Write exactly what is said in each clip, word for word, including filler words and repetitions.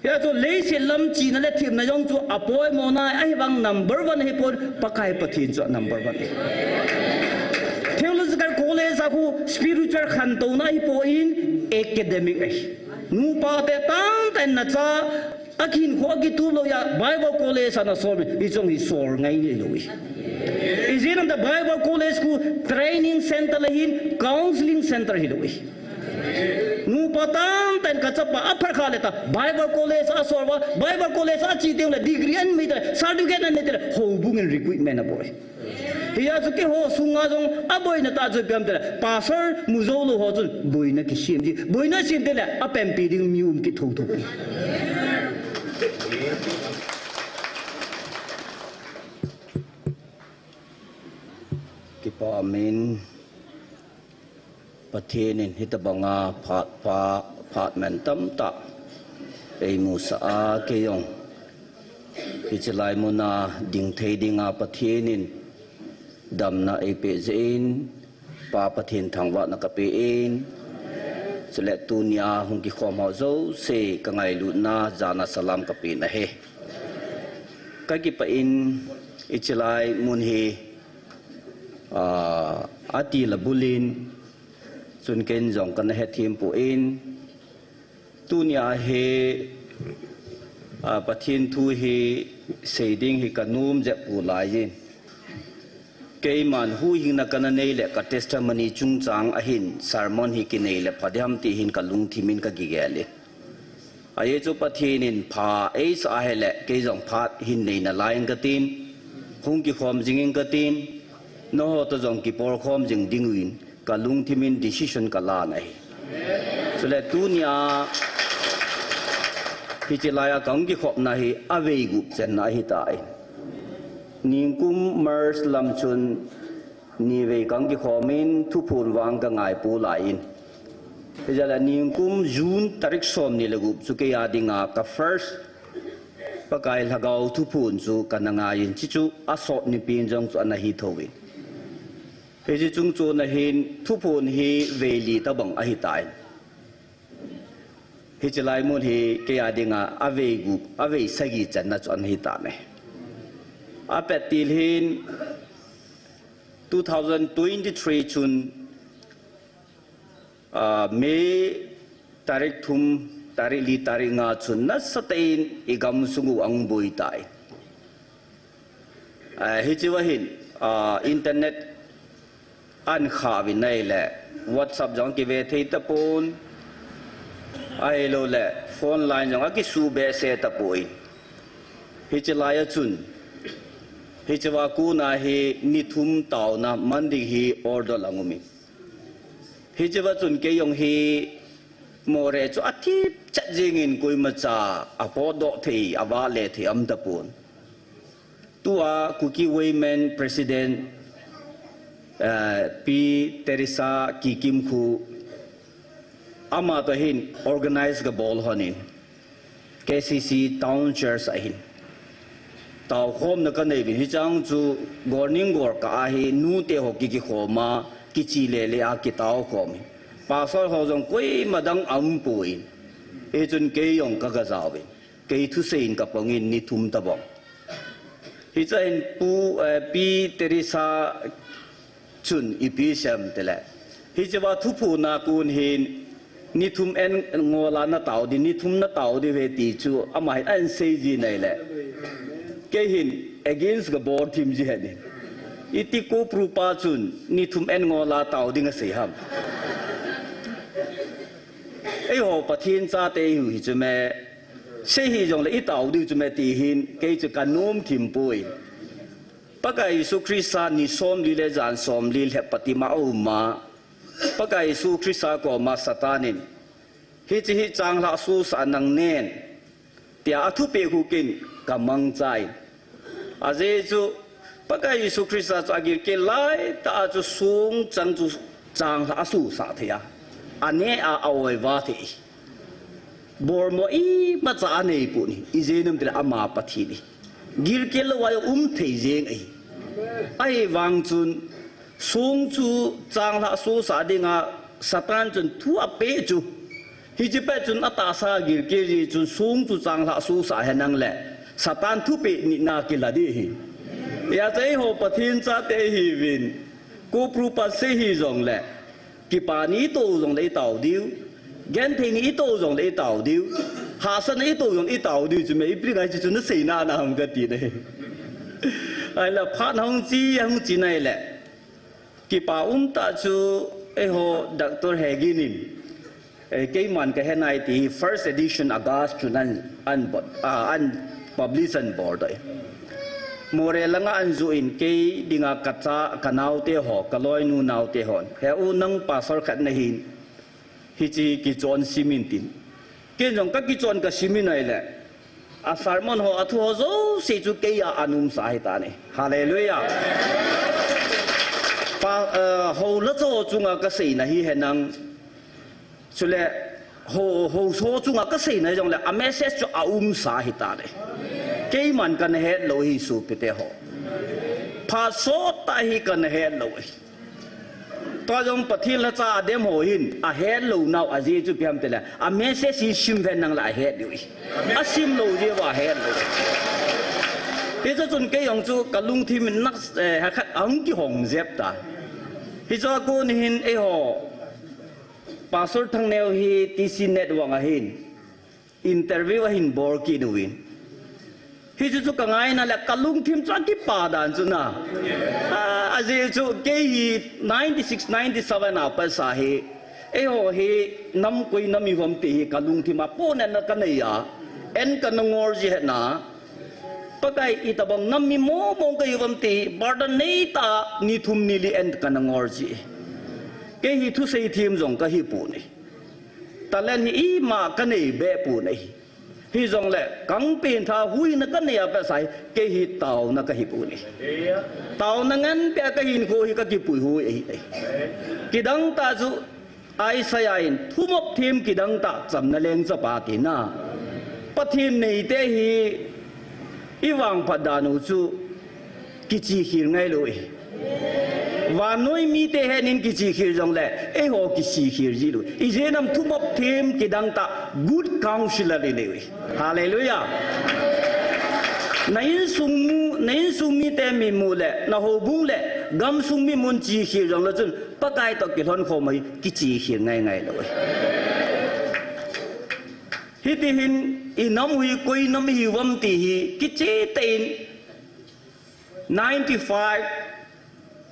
Hia chu leiset lam chihna le themna jong chu apoimo nai, ahivang number one ahipon, Pakai Pathen chu number one ahi. Theological College a khu spiritual khantouna ahipon, academic ahi. Nupa te tamtah in nacha akihinkho akitup lou a Bible College a nasol, hiche jong hi sol ngai nailou ahi. Ijeh inem itile Bible College khu training center ahin, counseling center hilou ahi. Nupa tamtah in kachapa aphat kha le ta Bible College a asol uva, Bible College a ache teng le degree anei teng le, certificate anei teng le, houbung in recruitment abol. Hia chu keiho sunga jong aboina tah chu ipi ham itile, pastor mu jou lou ho chun boina kisem ji, boina sem teng le apanpi ding mi um kit thouthou. Kipa, amen. Pathen in hitobanga phat pha, phat man tamtah eimusah a, kei jong hiche lai muna ding thei dinga Pathen in damna eipeh jeh in, Pa Pathen thangvahna kapen, chule tunia hung kikhom ho jouse kangailutna jana salam kapen ahi. Kakipah in, hiche lai mun hi, ah, atil abul in, chun ken jong kana hethem poi. Tunia hi, ah, Pathen thu hi sei ding hi kanom jep poi lai in, keiman huhhingna kana nei le ka testimony chungchang ahin sermon hi kinei le pha diham ti hin kalungthim in kagigel in. Ajeh chu Pathen in pha eisah ahile, kei jong phat hin nei nalai in katin, hung kikhom jing in katin, nangho toh jong kipolkhom jing ding uvin kalungthim in decision kalan ahi. Chule tunia hiche laiya kahung kikhopna hi avei gup channa ahitai. Ningkum March lam chun nivei kahung kikhom in, thuphon vang kangai poi lai in. Hijeh a ningkum June tarik somni le gup chu kei a dinga ka first Pakai Lhagao thuphon chu kana ngai in, chuchu asot nipi in jong chu ana hi thou in. Hiche chung chon ahin thuphon hi vei li tobang ahitai. Hiche lai mun hi kei a dinga avei gup, avei sagi channa chu ana hitan ahi. Apet til hin two thousand twenty-three chun, ah, May tarik thum, tarik li, tarik nga chun nasatah in igamsung u ahung boi tai. Ah, hichea hin, ah, internet ahin kha uvin ahile, WhatsApp jong akive thei tapon, ahilouleh phone line jong akisuh behseh tapoi. Hiche laiya chun, hichea kona hi ni thum taona man ding hi order aum in. Hichea chun kei jong hi Moreh chu athip chet jeng in koimacha apotdoh thei, avale thei aum tapon. Tua Kuki Women President, eh, Pi Teresa Kikim khu, ama toh hin organize kabol lhon in, K C C Town Church a hin taokhomna kanei uvin, hichang chu golning golkah a hi nute ho kikikhom a, kichele le a kitaokhom in, pastor ho jong koima dang aumpoi. Hichun kei jong kaga jaovin, kei thusei in kapang in ni thum tobang. Hichea hin Pu, eh, Pi Teresa chun ipi asei em itile, hichea thuphon a kon hin ni thum en ngol a natao ding, ni thum natao ding ahi ti chu ama hin ahin sei jin ahile, kei hin against kabol thim ji ahi. Iti Kuki pa chun ni thum en ngol a tao ding asei ham? Eiho Pathen chate ihiu hichu me, sei hih jongle itao diu chu me ti hin kei chu kanom thim poi. Pakai Jesu Christa ni somli le jan somli lhep pati ma aum a, Pakai Jesu Christa koma Satan in, hiche hi changlhah sosah nang nen, tia athupeh khu ken kamangchan. Ajeh chu, Pakai Jesu Christa chu agilkel laitah a chu songchang chu changlhah asosah thei a, aneh a aoiva thei. Bolmo imacha aneipon ahi, ijeh inem itile ama Pathen ahi. Gilkel louva jong um thei jeng ahi. Ahivang chun, song chu changlhah sosah dinga Satan chun thu apeh chu, Hiche pet chun atahsa gilkel jeh chun song chu changlhah sohsah henlang le Satan thupeh nina kila ding ahi. Hijeh chun eiho Pathen chate ihiuvin, Kuki Priest sei hijongle, kipana ito jongle itao diu, gentheina ito jongle itao diu, hahsatna ito jongle itao diu chu me ipi ngai chu chu nasei nana ham kati ding ahi. Ahile phat hung che, hung che nai le. Kipa umtah chu eiho Doctor Hagin in, eh, keiman kahe nai ti first edition August chun an, an bot, ah, an publish an bol ding ahi. Moreh langa an joh in kei dinga kacha, kanaote ho, kaloinu naote hon, he u nang pastor khat nahin, hiche kichon simin tin. Ken jong kakichon kasimin ahile, a sermon ho, athu ho jouse chu keiya aumsa ahitan ahi. Hallelujah. Pa, eh, houlhacha ho chunga kaseina hi henlang. Chule, ho, haosa ho chunga kaseina jongle, a message chu aumsa ahitan ahi. Keiman kana het lou ahi sopite ho. Phat sottah hi kana het lou ahi. Tua jong Pathen lhacha adem ho hin, ahet lou nau ajeh chu ipi ham tile, a message hi sim henlang le ahet diu ahi. Asim lou jeh uva ahet lou. Hiche chun kei jong chu kalungthim in nak, eh, hakhat ahung kihong jep tai. Hiche a kon hin eiho Pastor Thangneo hi T C Network a hin interview ahin bol kit uvin. Hichu chu kangaina le kalungthim chu akipa dan chu na. Ah, ajeh chu kei hi ninety-six, ninety-seven a pat sa hi, eiho hi nam koi nam ihiuvem ti hi kalungthim a ponetna kanei a, en kana ngol jeh ahi na. Pakai, itobang nam mi mong mong kahiuvem ti hi, burden neitah a ni thum ni li en kana ngol jeh ahi. Kei hi thusei them jong kahipon ahi. Talent hi ima kanei behpon ahi. Hijongle, kangpen tha huhhingna kanei a pat sa hi, kei hi taona kahipon ahi. Taona ngen peh a kahinkho hi kakipui hui ahi. Kidang tah chu, Isaiah in, thumop them kidang tah chamna lengchapa tina. Pathen neite hi, ivangphat dan u chu, kichekhel ngailou ahi. Vannoi mite henin kichekhel jongle, eiho kichekhel jilou. Ijeh inem thumop them kidang tah good counselor inei uve. Hallelujah. Na insung mu, na insung mite mimu le, na houbung le, gamsung mi mun chekhel jongle chun, Pakai toh kilhon khom hi kichekhel ngai ngai lou. Hiti hin, inam u hi koi nam ihiuvem ti hi, kiche tah in, ninety-five,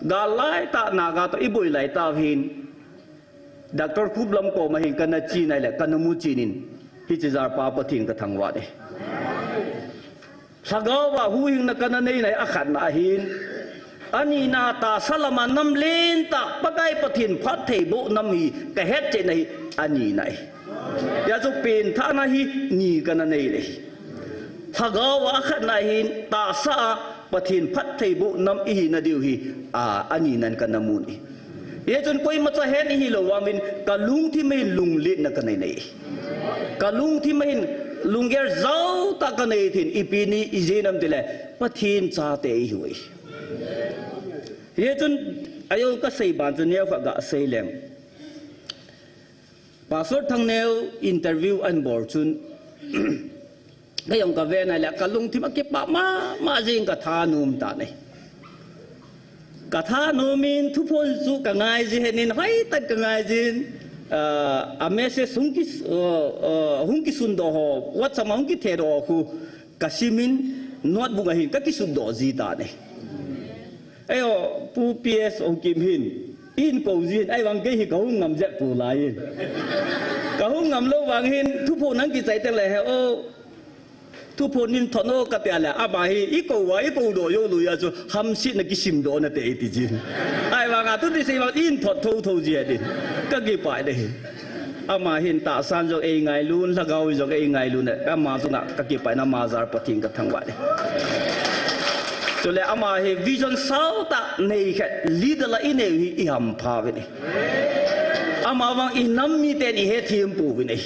gal lai tah Naga toh iboi lai tah hin, Doctor Khuplam koma hin kana che nai le, kana mu chen in, hiche jalpa Pathen kathangvah e. Lhagao a huhhingna kana nei nai akhatna ahin, anina tahsa lama nam lentah Pakai Pathen phattheiboh nam hi kahetchetna hi anina ahi. Hijeh chun penthahna hi ni kana nei le hi. Lhagao a akhatna hin tahsa a Pathen phattheiboh nam ihina diu hi, a, anina in kana mun ahi. Hijeh chun koimacha hen ihilou vangin kalungthim a hin lungletna kanei nei. Kalungthim a hin lunggel jaotah kanei thei in ipi jeh inem tile Pathen chate ihiuve. Hijeh chun ajou kasei ban chu neokhat gasei leng. Pastor Thangneo interview ahin bol chun, kei jong kave nai le, kalungthim akipah mama jing, kathanom tan ahi. Kathanom in thuphon chu kangai jin, hoitah kangai jin, ah, a message hung ki, ah, ah, hung kisundoh ho, WhatsApp a hung kithedoh ho khu, kasimin notebook a hin kakisutdoh ji tan ahi. Eiho, Pu P S Haokip hin, eihin kou jin, ahivang kei hi kahung ngam jep poi lai in. Kahung ngam lou vang hin, thuphon nang kichai teng le he o, thuphon in thot o katia le, ama hi, ikou a, ikoudoh jou lou a chu, hamsetna kisimdoh nate iti jin. Ahivang a, tuti sei vang, eihin thot thotho ji e tin. Kakipah e. Ama hin tahsan jong eingailun, lhagao jong eingailun, ama chunga kakipah in ama jal Pathen kathangvah e. Chule ama hi vision saotah nei khat, leader la inei u hi ihampha uvin e. Ama vang inam miten ihethem pouvin e.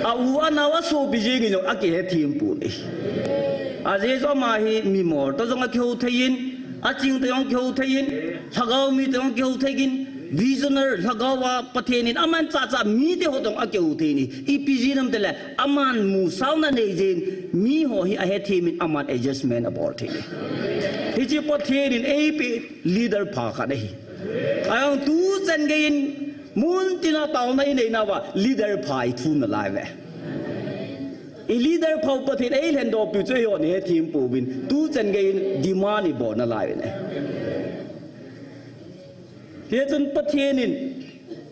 A u anao asopi jeng in jong akihethem pon e. Ajeh chu ama hi mimol toh jong akihou thei in, aching toh jong akihou thei in, lhagao mi toh jong akihou thei in, Visioner lhagao a Pathen in aman chacha mite ho jong akihou thei in, ipi jeh ham itile, aman musaona nei jeh in, mi ho hi ahethem in aman adjustment abol thei in. Hiche Pathen in eipeh leader pha khat ahi. Ahivang tuchan geiyin, mun tina taona inei nauva, leader pha ithum nalai uve. I leader pha u Pathen in eilhendoh piu chu eihon ihethem pouvin, tuchan geiyin demand ibol nalai uve. Hichun Pathen in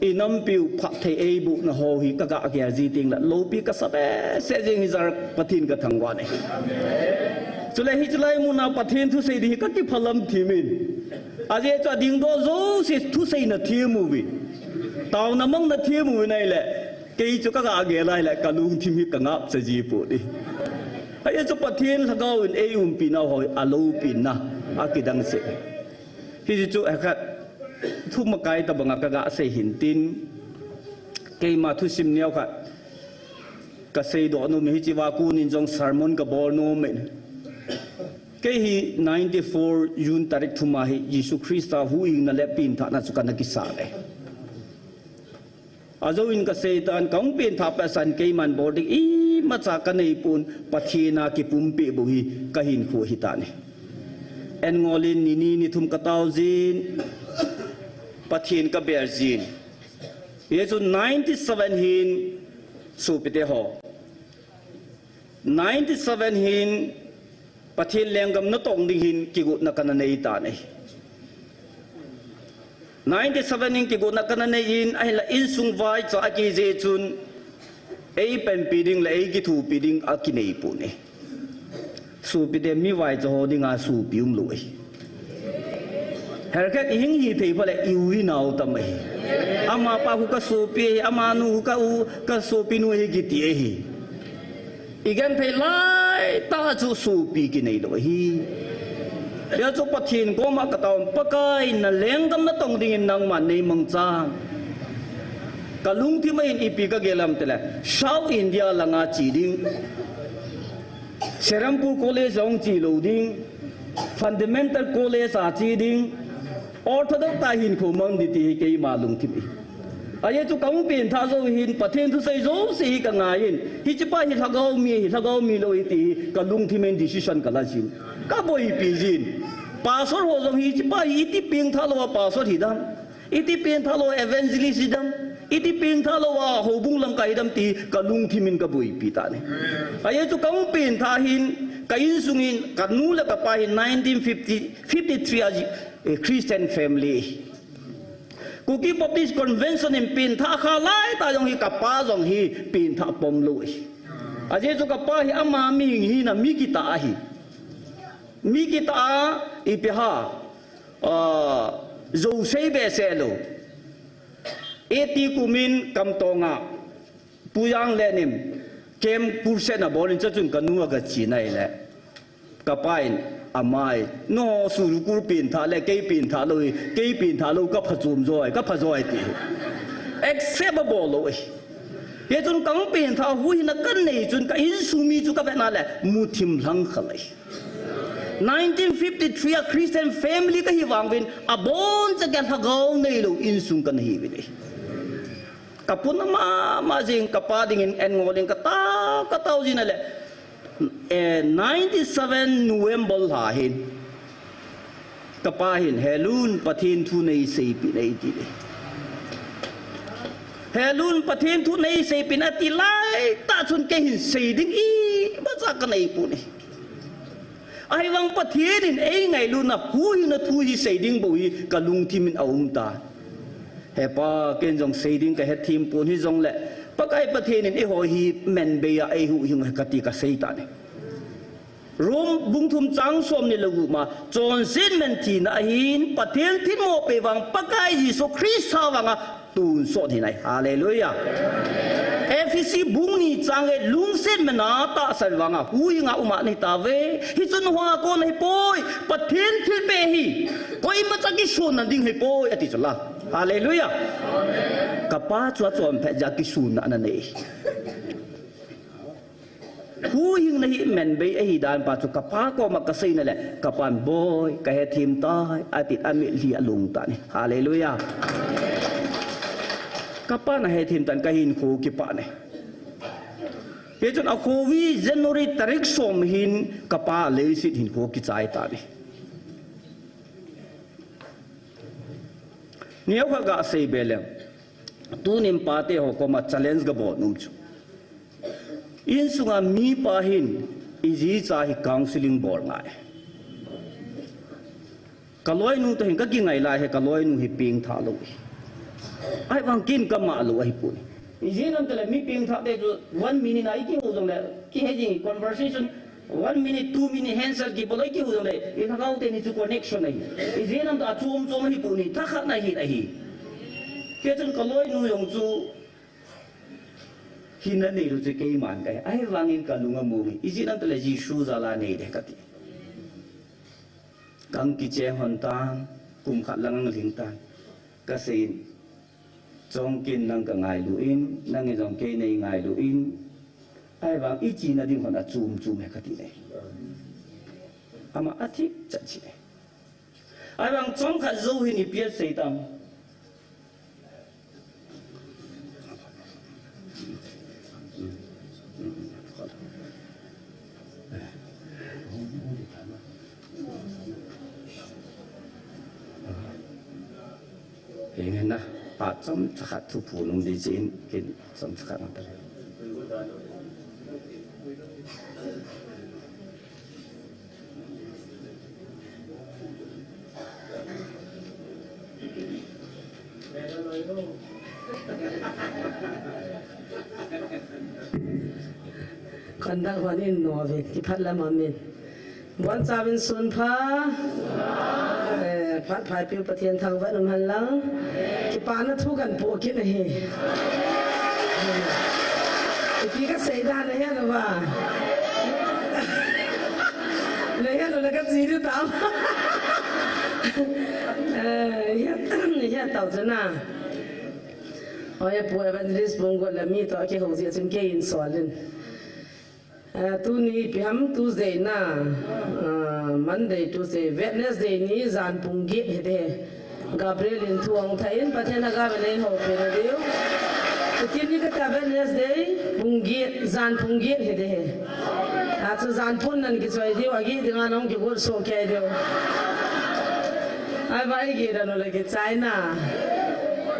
inampiu phatthei eiboh nao hi kaga gel ji tengle, loupi kasa behseh jeng hija Pathen kathangvah e. Chule hiche lai muna Pathen thusei ding hi kakiphalam thim in. Ajeh chu adingdoh jouse thusei nathem uvin, taona mang nathem uvin ahile, kei chu kaga gel ahile, kalungthim hi kangapcha ji poi. Ajeh chu Pathen lhagao in eiumpi nao hi aloupina akidang seh. Hiche chu hekhat, thumakai tobanga kaga sei hintin, keima thusim neokhat kaseidoh nom e, hichea konin jong sermon kabol nom e. Kei hi ninety-four June tarik thuma hi Jesu Christa huhhingna le penthahna chu kana kisah e. Ajouvin kaseitan, kahung penthah pehsan keiman bol ding imacha kaneipon, Pathen a kipumpeh bou hi kahinkho ahitan e. An ngolin nini nithum kataojin, Pathen kabel jin. Hichun ninety-seven hin, sopite ho, ninety-seven hin Pathen lenggam natong ding hin kigotna kana neitan e. Ninety-seven in kigotna kana neiyin, ahinla insung vaicha akijeh chun, eipanpi ding le eikithopi ding akineipon e. Sopite, mi vaicha ho dinga sopi umlou e. Herkhat ihing hithei phale, i-u inao tam ahi. Amapa khu kasopi ahi, amanu khu ka-u, kasopinu ahi kiti ahi. Igenthei laitah chu sopi kineilou ahi. Hijeh chun Pathen koma kataon, Pakai, nalenggam natong dingin nangman neimangchan. Kalungthim a hin ipi kagel ham itile, South India langa che ding, Serampore College a hung che lou ding, Fundamental College a che ding, Orthodox a hinkho mang ding ti hi keima lungthim ahi. Ajeh chu kahung penthah jou hin, Pathen thusei jouse hi kangaiyin, hichepa hi lhagao mi ahi, lhagao mi lou ahi ti hi kalungthim in decision kala jin, kaboipi jin. Pastor ho jong hichepa hi iti pengthah louva pastor hidam, iti pengthah louva evangelist hidam, iti pengthah louva houbung lamkai hidam ti kalungthim in kaboipi tan e. Ajeh chu kahung penthah hin, ka insung in, kanu le kapa hin nineteen fifty, fifty-three a, eh, Christian family. Kuki Baptist Convention in penthah kha laitah jong hi, kapa jong hi penthah pomlou ahi. Ajeh chu kapa hi ama mihing hina mi kitah ahi. Mi kitah a, ipi ham, ah, jousei behseh lou. Eighty kumin Kamtonga, Pu Janglenim, camp crusade ana bol in, chuchun kanu aga che in ahile, kapa in, amai, nangho sukul penthah le kei penthah lou hi, kei penthah lou kaphachom joi, kapha joi ti. Accept abol lou ahi. Hichun kahung penthah huhhingna kanei chun ka insung mi chu kavetna le muthim lhang khalai. Nineteen fifty-three a Christian family kahi vangin, aboncha kei lhagao neilou insung kana hiuvin ahi. Kapuna mama jing, kapa dingin an ngolin katao, katao jin ahile, eh, ninety-seven November lha hin, kapa hin, Helun, Pathen thu neiseipeh in eiti e. Helun, Pathen thu neiseipeh in ati laitah chun kei hin sei ding imacha kaneipon ahi. Ahivang Pathen in eingailutna huhhingna thu hi sei ding bou hi kalungthim in aumtan. He Pa, ken jong sei ding kahethem pon, hijongle Pakai Pathen in eiho hi manbei a eihuhhing u ahi kati kaseitan e. Rome bung thum chang somni le gup ma, chonset man thina ahin, Pathen thilmoh peh vang Pakai Jesu Christa vanga tonsot hina ahi. Hallelujah. Ephesi bung ni chang get, lungset mana tahsan vanga huhhinga uma nahitauve. Hichun hoa kona ahipoi, Pathen thilpeh ahi. Koimacha kisonna ding ahipoi, ati chu la. Hallelujah. Kapa chu achom phet jeh a kisonna ananei. Huhhingna hi manbei ahidan pa chu kapa koma kaseina le, kapan, Boi, kahethem tai, atin amitlhi alungtan e. Hallelujah. Kapan ahethem tan, kahinkho kipah e. Hichun akhovi January tarik som hin kapa leiset hinkho kichai tan ahi. Neokhat gasei be leng, tunin pate ho koma challenge gabol nom chu, insunga mipa hin iji cha hi counseling bol ngai. Kaloinu toh hin kakingai lai hi, kaloinu hi pengtha lou ahi. Ahivang ken kama lou ahipoi. Ijeh inem itile mi pengthah te chu one minute a ikihou jongle, kihei jing conversation, one minute, two minute handshake kibol a ikihou jongle, ilhagao teni chu connection ahi. Ijeh inem itile achom chom ahipoi, thakhatna ahi ahi. Hichun kaloinu jong chu hinna neilou chu keiman kahi. Ahivangin kalung among e. Ijeh inem itile Jesu jal a nei ding kati. Kakicheng lhon tan, kum khat lang lhing tan. Kaseiyin, Chongkin nang kangailu in, nangin jong kei neingailu in, ahivang ichena ding lhon achom chom e kati e. Ama athip chat cheh e. Ahivang chomkhat jou hin ipi asei tam. Henge na, phat chomcha khat thu phon um ding cheh in, ken chomcha khat nang ta le. Conduct hon in nom uvin, kipah lam aum in. Bonchauvin sun pha. Eh, phat phaipiu Pathen thangvah in um hen lang. Kipana thu kahin po kit ahi. Ipi kasei dan nahet uva? Nahet u le kache diu tam. Eh, het, het tau chu na. Oi, Pu Evangelist Bunggot le mi toh kihou jeh chun kei in sol in. Eh, tuni ipi ham, Tuesday na, ah, Monday, Tuesday, Wednesday ni jan pung get hite. Gabriel in thu ahung thah in, Pathen lhagao in eihoupi na diu. Tutin ni kata Wednesday, pung get, jan pung get hite. Achu jan pung nan kichoi diu, agih dinga nahung kigot soh kei diu. Ahivang igih dan u le kichai na.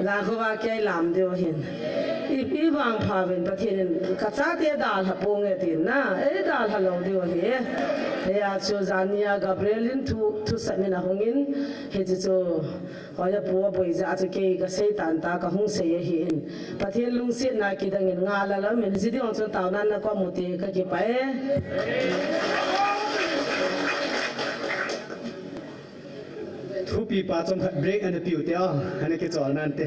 Jan khovah kei lam diu ahin. Ipi vang pha uvin Pathen in kachate dalha ponge tin na, eidalha lou diu ahi. Hia chu janhi a Gabriel in thu, thusei min ahung in, hiche chu, hoiya pu aboi jeh a chu kei kasei tan ta kahung sei ahin. Pathen lungsetna kidang in ngal a lam in, hiche ding jong chu taona na kom u te kakipah e. Thupi pa chomkhat break ana piu te o, ana kichol nante.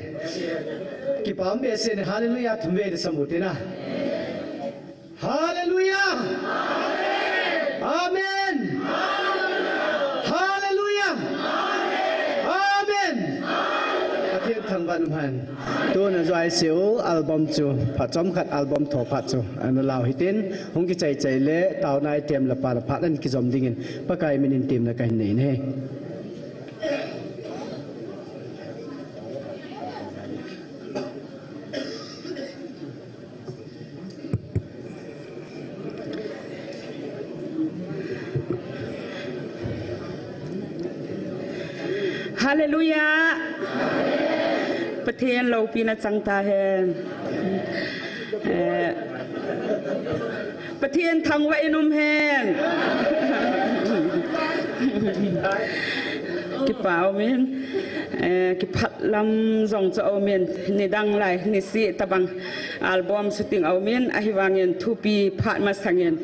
Kipah behseh in Hallelujah thum vei na sam u te na. Hallelujah! Amen! Hallelujah! Amen! Pathen thangvah in um hen. Tuna jouse u album chu, phat chomkhat album tho phat chu ana lau hitin, hung kichai chai le, taona item le pa le phat ana kijom dingin, Pakai min in temna kahin nei e. Hallelujah. Pathen loupina chang tahen. Eh, Pathen thangvah in um hen. Kipah um in, eh, kipah lam jong chu um in, nidang lai, nisih tabang album shooting um in, ahivangin thupi phat masangin,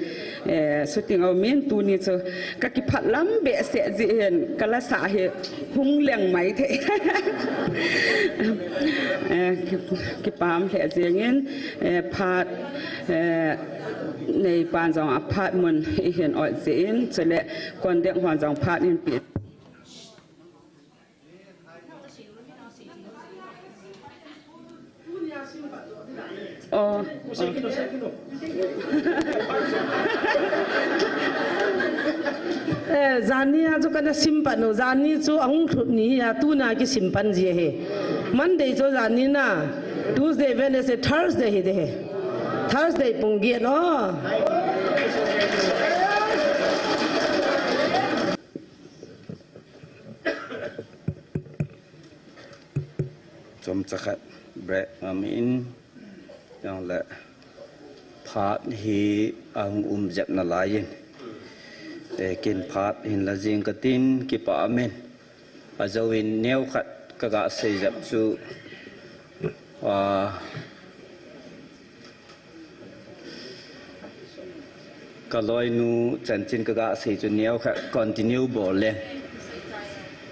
eh, shooting um in, tuni chu kakipah lam behseh jeh hin, kalasa hi hung leng mai thei. Eh, ki, kipah um lheh jengin, eh, phat, eh, neipan jong aphat mun ihin ot jeh in, chule kondek hon jong phat in pe. Oh, oh. Eh, janhi a chu kana sim pan u, janhi chu ahung lhut ni a, tuna kisim pan ji ahi. Monday chu janhi na. Tuesday, Wednesday, Thursday hi de he. Thursday pung giat no. Chomcha khat break ngam in, jongle phat hi ahung um jep nalai in. Eh, ken phat hin la jing katin, kipah amen. Ajou in neo khat kaga sei jep chu, ah, Ka loinu chanchin kaga sei chu neo khat continue bol le.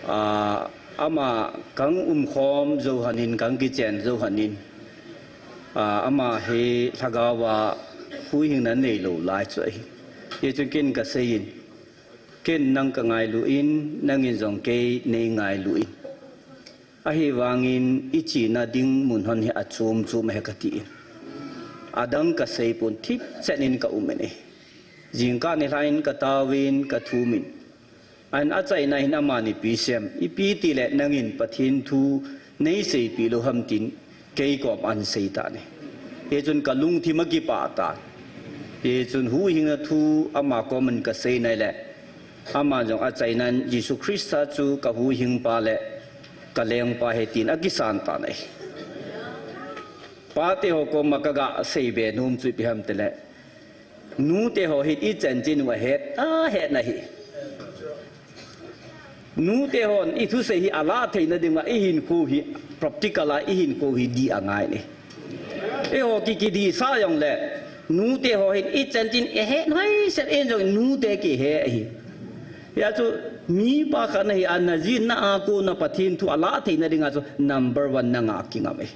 Ah, ama kang umkhom jou hanin, kang kichen jou hanin. Ah, ama hi lhagao a huhhingna neilou lai chu ahi. Hichun ken kasei in, ken nang kangailu in, nangin jong kei neingailu in. Ahivangin ichena ding mun hon hi achom chom ahi kati in. Adang kasei pon, thipchet in ka um in ahi. Jingkah nilhah in kataovin kathum in. Ahin achaina hin amani ipi asei em, ipi tile nangin Pathen thu neiseipeh lou ham tin kei kom ahin sei tan ahi. Hichun kalungthim akipah tan. Hichun huhhingna thu ama kom in kasei nai le. Ama jong achainan Jesu Christa chu kahuhhingpa le kalengpa ahi tin akisan tan ahi. Pate ho koma kaga seibe nom chu ipi ham tile, nute ho hin ichanchin u ahet, ahet na ahi. Nute hon ithusei hi alah theina dinga ihinkho hi practical a ihinkho hi dih angai e. Eiho ki, kidihsa jongle, nute ho hin ichanchin ahet hoisel in jong nute kihe ahi. Hia chu mipa khat nahi a najinna a kona Pathen thu alah theina dinga chu number one nanga kingam e.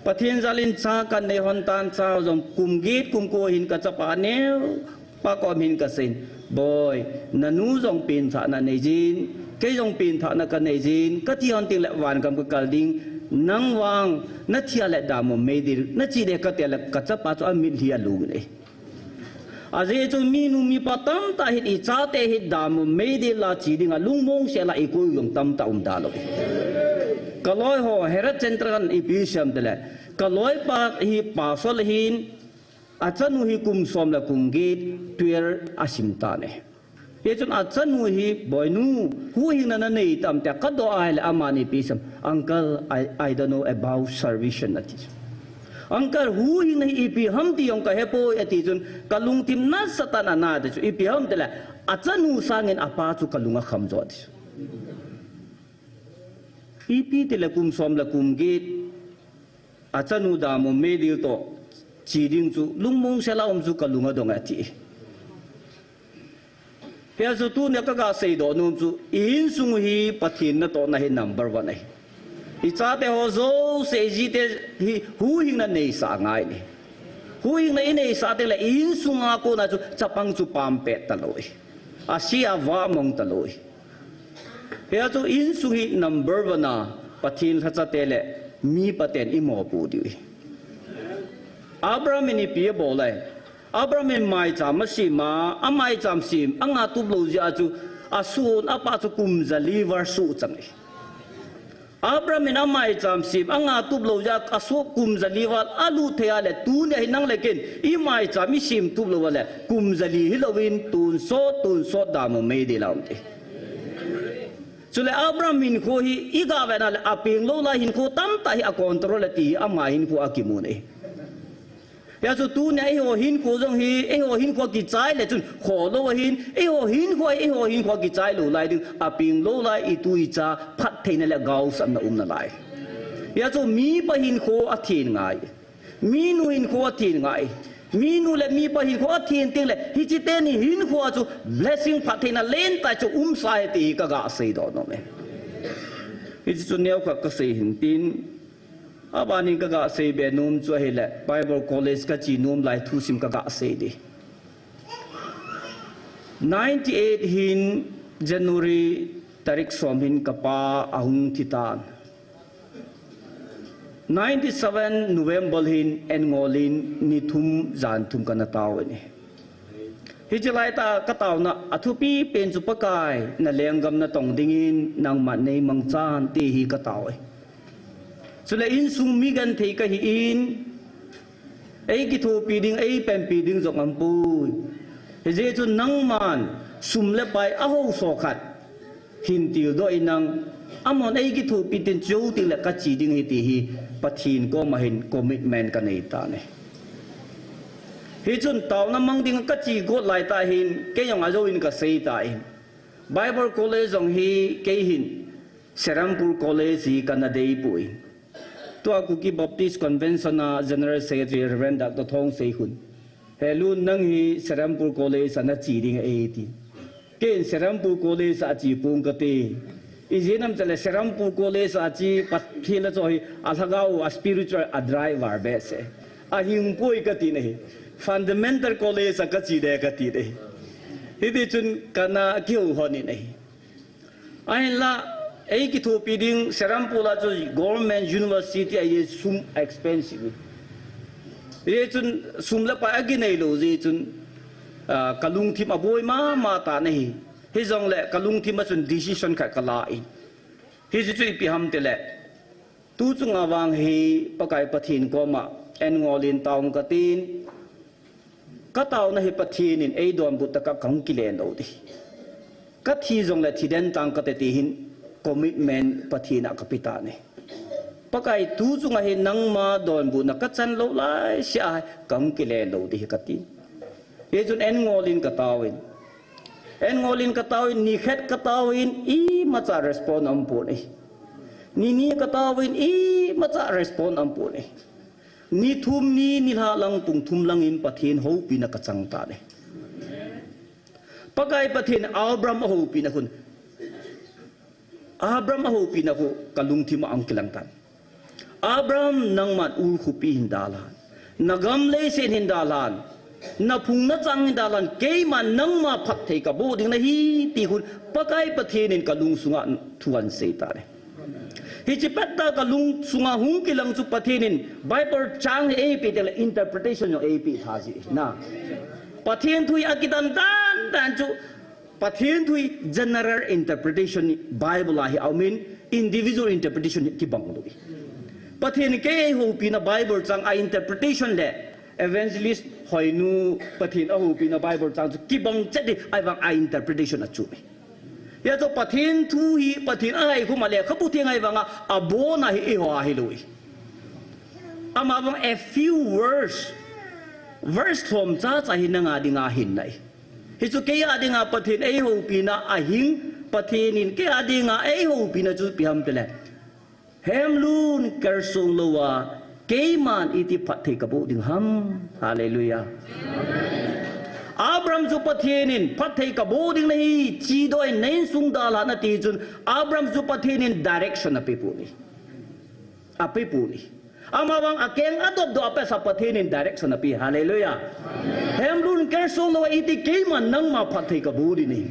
Pathen jalin cha kanei hon tan, cha jong kum get kum ko hin kachapa neo pa kom hin kasei in, Boi, nanu jong penthahna neijin, kei jong penthahna kaneijin, kati hon tengle vangam kakal ding, nang vang nathia le damum meidil nache de kati le kachapa chu amitlhi alung in ahi. Ajeh chu minu mipa tamtah hin ichate hi damum meidil a che dinga lungmong sela ikoi jong tamtah um talou. Kaloi ho Herod Center in ipi asei em tile, kaloipa hi pastor ahin, achanu hi kum som le kum get, twelve asim tan ahi. Hichun achanu hi, Boinu, huhhingna nanei tam tia kadoh ahile amani ipi asei em, Uncle, I, I don't know about salvation ati. Uncle, huhhingna hi ipi ham ti jong kahepoi ati chun kalungthim nasatah in ana ti chu ipi ham tile achanu sangin apa chu kalung akham jo ati chu. Ipi tile kum som le kum get achanu damum meidil toh che ding chu lungmong sela um chu kalung adong e ati. Hia chu tunia kaga seidoh nom chu, i insung hi Pathen natohna hi number one ahi. Ichate ho jouse ijite hi huhhingna neisah angai e. Huhhingna ineisah tengle i insunga kona chu chapang chu pampet talou e. Ase a vamong talou e. Hia chu insung hi number one a Pathen lhachate le mipa ten imopoh diu ahi. Abraham in ipi abol em? Abraham in maicham asem a, amaicham sem anga tuplou jeh a chu asoh apa chu kum jali val soh chang ahi. Abraham in amaicham sem anga tuplou jeh a asoh kum jali val alut thei a le tunia hi nang le ken imaicham isem tuplou a le kum jali hilouvin tonsot tonsot damum meidil a um te. Chule Abraham hinkho hi iga vetna le apenglou lai hinkho tamtah hi acontrol e ti hi ama hinkho akimun ahi. Hia chu tunia eiho hinkho jong hi, eiho hinkho akichai le chun kholou ahin, eiho hinkho, eiho hinkho akichai lou lai ding, apenglou lai itu icha phattheina le gaosamna umnalai. Hia chu mipa hinkho athen ngai. Minu hinkho athen ngai. Minu le mipa hinkho athen tengle hiche teni hinkho a chu blessing phattheina lentah chu umsa ahi ti hi kaga seidoh nom e. Hiche chu neokhat kasei hin tin, abanin kaga seibe nom chu ahile Bible College kache nom lai thusim kaga sei ding. Ninety-eight hin January tarik som hin kapa ahung thitan. Ninety-seven November hin Angol in ni thum jan thum kana tao in ahi. Hiche laitah a kataona athupi pen chu Pakai nalenggam natong dingin nangman neimangchan ti hi katao e. Chule insung mi genthei kahi in, ei kithopi ding, ei panpi ding jong aumpoi. Hijeh chun nangman sum le pai ahouso khat hin tildoh in lang, amahon ei kithopi tin, chujou tengle kache ding ahi ti hi Pathen koma hin commitment kanei tan ahi. Hichun taona mang ding kache got laitah hin, kei jong ajou in kasei tan, Bible College jong hi kei hin Serampore College hi kana deipoi. Tua Kuki Baptist Convention a General Secretary Reverend Doctor Thongsei khun, He Lun, nang hi Serampore College a nache ding ahi, ati. Keiin Serampore College a che ponge kati. Ijeh inem itile Serampore College a che, Pathen le chu hi alhagao, a spiritual, a driver behseh. Ahing poi kati ahi. Fundamental College a kache ding kati ahi. Hitichun kana kihou lhon in ahi. Ahinla, ei kithopi ding Serampore a chu government university ahi, sum expensive. Hijeh chun sum le pai akinei lou jeh chun, ah, kalungthim aboi mama tan ahi. Hijongle kalungthim a chun decision khat kala in. Hiche chu ipi ham itile, tu chunga vang hi Pakai Pathen koma an ngol in taonge katin, kataona hi Pathen in eidonbut tah a kahung kilen lou ding. Kathi jongle thiden tange kati, ti hin commitment Pathen a kape tan ahi. Pakai, tu chunga hi nangma donbutna kachan lou laisea hi kahung kilen lou ding ahi kati. Hichun an ngol in kataovin. An ngol in kataovin, nikhat kataovin, imacha response aumpon ahi. Nini kataovin, imacha response aumpon ahi. Ni thum ni, nilhah lang, pung thum lang in Pathen houpina kachang tan ahi. Pakai Pathen Abram ahoupina khun, Abram ahoupina khu kalungthim a ahung kilang tan. Abram, nangman Ur khopi hin dalhan, nagam leiset hin dalhan, naphung nachang hin dalhan, keiman nangma phatthei kaboh ding nahi, ti khun Pakai Pathen in kalungsunga thu ahin sei tan ahi. Hiche pettah kalungsunga hung kilang chu Pathen in Bible chang hi eipeh tengle interpretation jong eipeh tha ji ahi. Pathen thu hi akidan dan dan chu, Pathen thu hi general interpretation Bible a hi aumin, individual interpretation hi kibang lou ahi. Pathen in kei eihoupina Bible chang a interpretation le Evangelist Hoinu Pathen ahoupina Bible chang chu kibang chet ahi, ahivang a interpretation achu ahi. Hijeh chun Pathen thu hi Pathen ahaikhum a lekhabu theng ahivanga abona hi eiho a hilou ahi. Amavang a few verse, verse lhom chacha hi nanga dinga ahin ahi. Hichu kei a dinga Pathen eihoupina ahing, Pathen in kei a dinga eihoupina chu ipi ham itile, Hemlun, kalsong louva keiman iti phatthei kaboh ding ham. Hallelujah. Abram chu Pathen in phatthei kaboh ding nahi, chedoh in na insung dalhan ati chun, Abram chu Pathen in direction apepon ahi. Apepon ahi. Amavang akeng adopdoh a pesa Pathen in direction ape. Hallelujah. Hemlun, kalsong louva iti, keiman nangma phatthei kaboh ding ahi.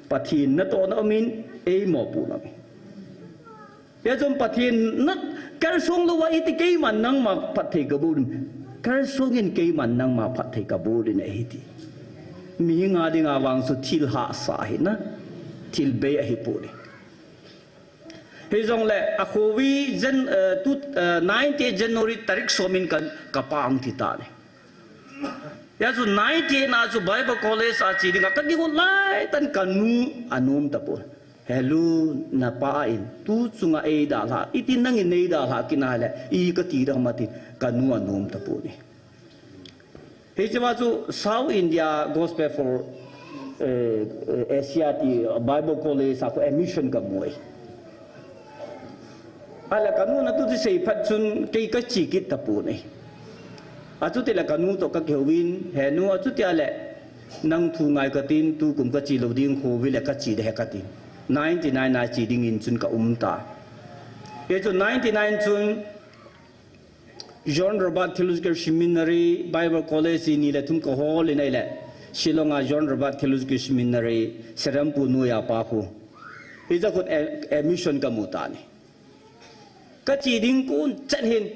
Pathen natohna aumin, eimopohna aumin. Hijeh chun Pathen na, kalsong louva iti, keiman nangma phatthei kaboh ding. Kalsong in, keiman nangma phatthei kaboh ding ahi, ti. Mihing a dinga vang chu thil hahsa ahi na, thil bei ahipoi. Hijongle akhovi Jan-, eh, tu, eh, ninety-eight January tarik som in ka, kapa ahung thi tan ahi. Hijeh chun ninety-eight na chu Bible College a che dinga kakigot laitah in kanu anom tapon. Helu, napa in tu chunga eidalha, iti nangin neidalha kit nale, i kati ding ham atin, kanu anom tapon ahi. Hichea chu South India Gospel for, eh, eh, Asia ti Bible College a khu admission kamu ahi. Ahile kanu na tuti sei phat chun kei kache kit tapon ahi. Achutile kanu toh kakihouvin, Henu, achuti ahile nang thu ngai katin, tukum kache lou ding, khovi le kache ding ahi katin. Ninety-nine a che dingin chun kaum tai. Hichun ninety-nine chun John Roberts Theological Seminary, Bible College ni le thum kahol in ahile, Shillong a John Roberts Theological Seminary, Serampore noiya pa khu. Hiche khun a-, admission kamu tan ahi. Kache ding kon chan hin,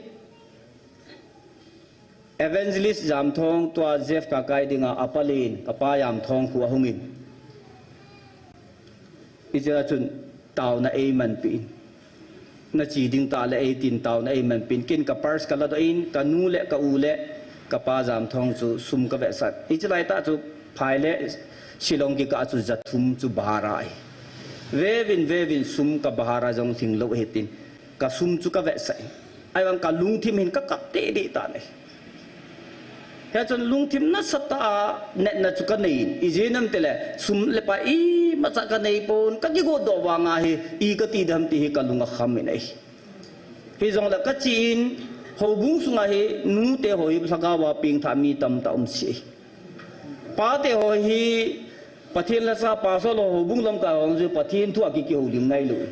Evangelist Jamthong, tua Jeff Kakai dinga apalin, kapa Jamthong khu ahungin. Hichea chun taona eimanpeh in. Na chi ding tah le eitin taona eiman pin, ken ka purse ka ladoh in, ka nu le ka u le ka pa Jamthong chu sum ka vetsah. Hiche lai tah chu phai le Shillong kikah chu ja thum chu bhara ahi. Veuvin, veuvin sum ka bhara jong lhing lou ahi tin, ka sum chu ka vetsah. Ahivang ka lungthim hin ka kap teitei tan ahi. Hichun lungthim nasatah a natna chu ka nei in, ijeh inem itile sum le pai imacha ka nei pon, ka kigodoh vang a hi, i ka ti dem ti hi ka lung akham in ahi. Hijongle ka chi in, houbung sunga hi, nute ho hi lhagao a pengthah mi tamtah um sih ahi. Pate ho hi, Pathen lhasa pastor ho, houbung lamkai ho chu Pathen thu a ki, kihoulim nailou.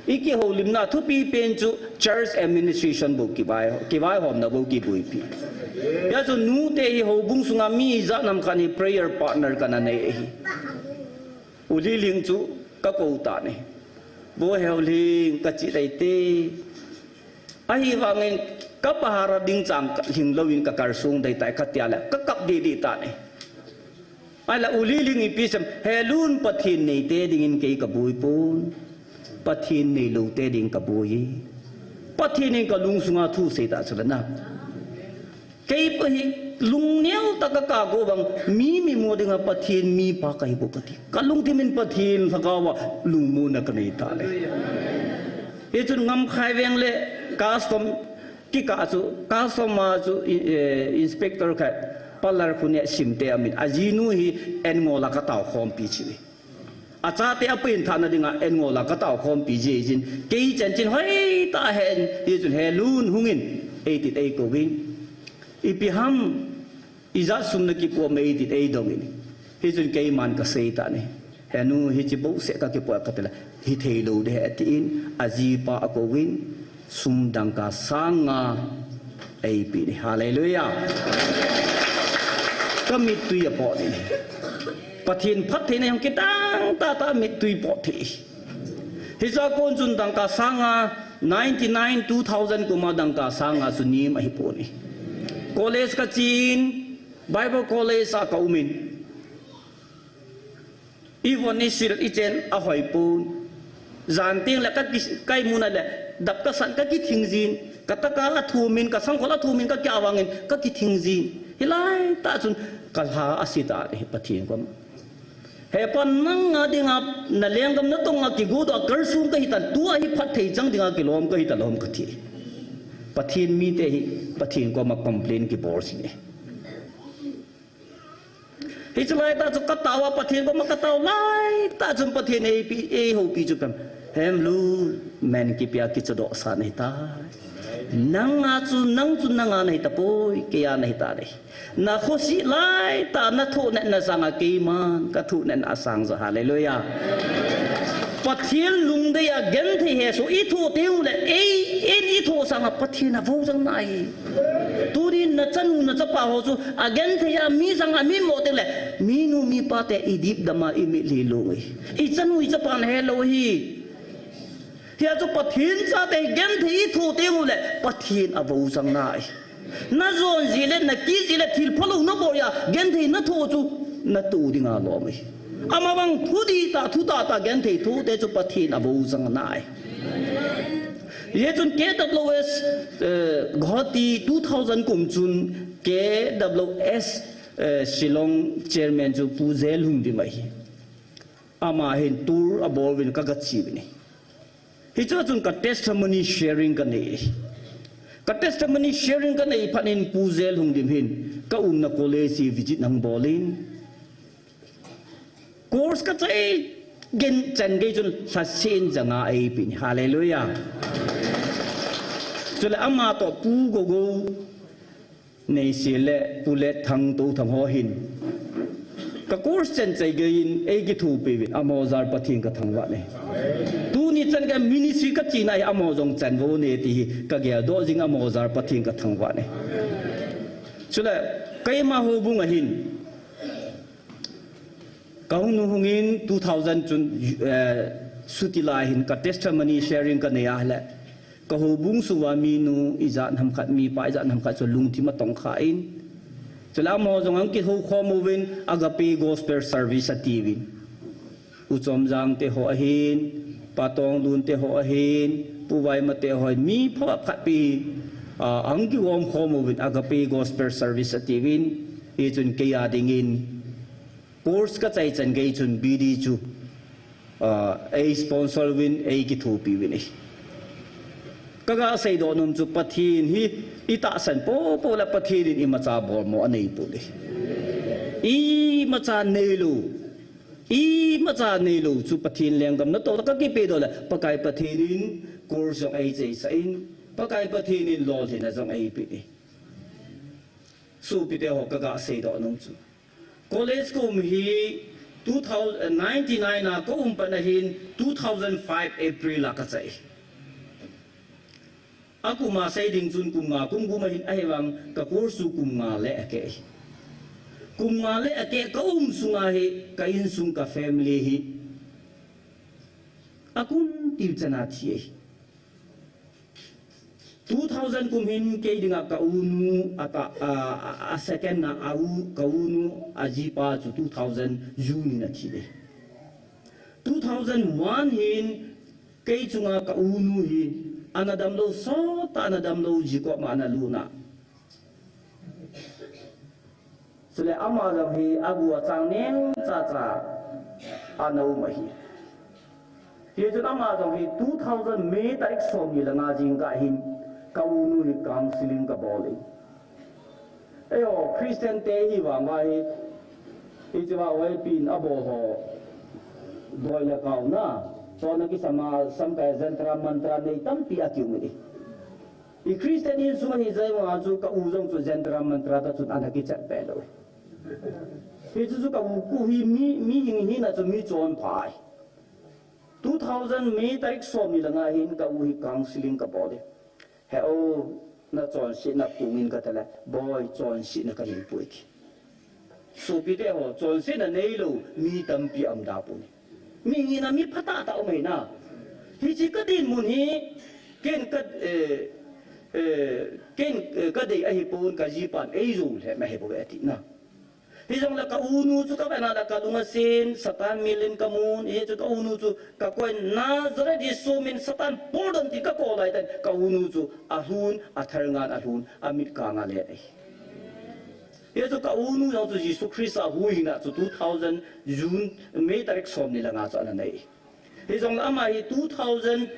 I kihoulimna thupi pen chu church administration bou kivai, kivaihomna bou kiboipi. Hichun nute hi houbung sunga mi ijat ham khat hi prayer partner kana nei ahi. U Lhilhing chu ka kou tan ahi. Vo Heulhing ka chi teitei. Ahivangin ka bhara ding chang ka lhing louvin ka kalsong dei tai ka tia le ka kap didi tan ahi. Ahile U Lhilhing ipi asei em, Helun Pathen neite dingin kei ka boi pon. Pathen neilou te ding ka boi e. Pathen in ka lungsunga thu asei ta chu le na. Kei pa hi lungneo tah a ka kap go vang, mi, mi mo dinga Pathen mipa kahi bou kati. Ka lungthim in Pathen lhagao a lungmonna ka nei ta le. Hichun Ngamkhai veng le custom kikah chu, custom a chu, eh, inspector khat, Palar Khuneh Simte amin. Ajinu hi N. Ngol a ka taokhompi chu. Achate a pengthahna dinga N. Ngol a ka taokhompi jeh in, kei chanchin hoitah a ahen, hichun Helun hungin, eitin eikou in. Ipi ham, ijat sum na kipoh em eitin eidong in. Hichun keiman ka sei tan ahi. Henu, hiche bouseh ka kipoh ka ti le, hithei lou ding ahi atin, ajipa akou in, sum dangka sang nga eipe in ahi. Hallelujah. Ka mittui apoh in ahi. Pathen phattheina jong kitang tahtah mittui poh thei. Hiche a kon chun dangka sang nga, ninety-nine, two thousand kum a dangka sang nga chu nem ahi pon ahi. College ka chen, Bible College a ka um in. Ivon isil ichen ahoi pon. Jan teng le ka ki, ka imu na le, dap ka san ka kithing jin, ka taka athum in, ka sangkhol athum in, ka kia vangin, ka kithing jin. Hilai tah chun, ka lha ase tan ahi Pathen koma. He Pa, nanga dinga, na lenggam natong a kigodoh a kalsong kahi tan, tua hi phatthei chang dinga kilom kahi ta lom kati. Pathen mite hi, Pathen koma complain kibol jing e. Hiche lai tah chu ka tao a Pathen koma ka tao lai tah chun Pathen in eipi, eihoupi chu pen. Hem lu, men kipia kichodoh sa nahi tai. Nanga chu, nang chu nanga nahi tapoi, keia nahi tai. Na khosih lai tah, na thohnatna sanga keiman, ka thohnatna asang jo, hallelujah. Pathen lungdei a genthei hesoh i thoh teng ule, ei, ei i thoh sanga Pathen avou jang nai. Tunin na chanu na chapa ho chu, agenthei a mi sanga mi mo teng le, minu mipa te i dipdam a i mitlhi long e. I chanu i chapa nahe lou hi. Hia chu Pathen chate hi genthei i thoh teng ule, Pathen avou jang nai. Na jon jeh le, na kit jeh le, thil phalou na bol a, genthei na thoh chu, na tu dinga lom e. Ama vang thu dihtah, thu tahtah genthei thoh te chu Pathen avou jang nai. Hichun K W S, eh, Guwahati two thousand kum chun K W S, eh, Shillong chairman chu Pu Zel Lhungdim ahi. Ama hin tour abol uvin ka, ka che uvin ahi. Hiche chun ka testimony sharing ka nei. Ka testimony sharing ka nei phat in Pu Zel Lhungdim hin ka umna college hi visit ahung bol in. Course ka chai gei chan gei chun lhasen janga eipe in. Hallelujah. Chule ama toh Pu Gogo Neisi le Pu Letthang Touthang ho hin ka course chan chai gei in eikithopi uvin amaho jal Pathen ka thangvah e. Tuni chan gei ministry ka chena hi amaho jong chan vo ne ti hi ka geldoh jing, amaho jal Pathen ka thangvah e. Chule keima houbung a hin Ka hung nu hung in two thousand chun, eh, suti lai hin ka testimony sharing ka nei a le. Ka houbung sunga minu ijat ham khat, mipa ijat ham khat chu lungthim atong kha in. Chule amaho jong ahung kihoukhom uvin Agape Gospel Service ati uvin. U Chomjang te ho ahin, Pa Tonglun te ho ahin, Pu Vaimate hoi mi pha pha pi, ah, ang kigom khom uvin Agape Gospel Service atiuvin, hichun kei a dingin course kachai chan gei chun B D chu, ah, ei sponsor uvin, ei kithopi uvin ahi. Kaga seidoh nom chu Pathen hi itahsan popo le Pathen in imacha bolmo anei poi. Imacha neilou. Imacha neilou chu Pathen lenggam natoh kakipedoh le Pakai Pathen in course jong eichaisah in, Pakai Pathen in lolhinna jong eipeh in. Sopite ho, kaga seidoh nom chu college kaum hi two thousand, ninety-nine a kaum pat ahin two thousand five April a kachai. Akum a sei ding chun kum nga kum gup ahin ahivang ka course chu kum nga le akeh. Kum nga le akeh kaum sunga hi ka insung ka family hi akum til chana thi ahi. Two thousand kum hin kei dinga ka unu ata, a, a, a second na a u, ka unu ajipa chu two thousand June in athi ahi. Two thousand one hin kei chunga ka unu hi ana damlou sot a, ana damlou jikop ma ana luna. Chule ama jong hi agu achang neng chacha ana um ahi. Hichun ama jong hi two thousand May tarik somni le nga jingkah hin ka unu hi counseling kabol in. Eiho Christian te hi vang va hi, hiche va Y P in abol ho, doi le kauna, chona kisama, samkai Jantar Mantar nei tampi akium in ahi. I Christian insung ahi jeh vang chu ka u jong chu Jantar Mantar ta chun ana kichat peh lou. Hichu chu ka u khu hi mi, mihing hina chu mi chonpha ahi. Two thousand May tarik somni le nga hin ka u hi counseling kabol in. He u, na chonsetna pung in kati le, boi, chonsetna kanei poi ati. Sopite ho, chonsetna neilou mi tampi aum da poi. Mihing hina mi phatah tah aum ahi na. Hiche ka dinmun hi, ken ka, eh, eh, ken, eh, kadei ahipon, ka jipan eijou lheh ma ahipoi ati na. Hijongle ka unu chu ka vena le ka lung asen, Satan mil in ka mun, hichu ka unu chu ka koin Nazareth Jesu min Satan pol ding ti ka kou lai tah in, ka unu chu alhun, athar ngan alhun, amit kanga alet ahi. Hichu ka unu jong chu Jesu Christa huhhingna chu two thousand June, May tarik somni le nga chu ana nei. Hijongle ama hi two thousand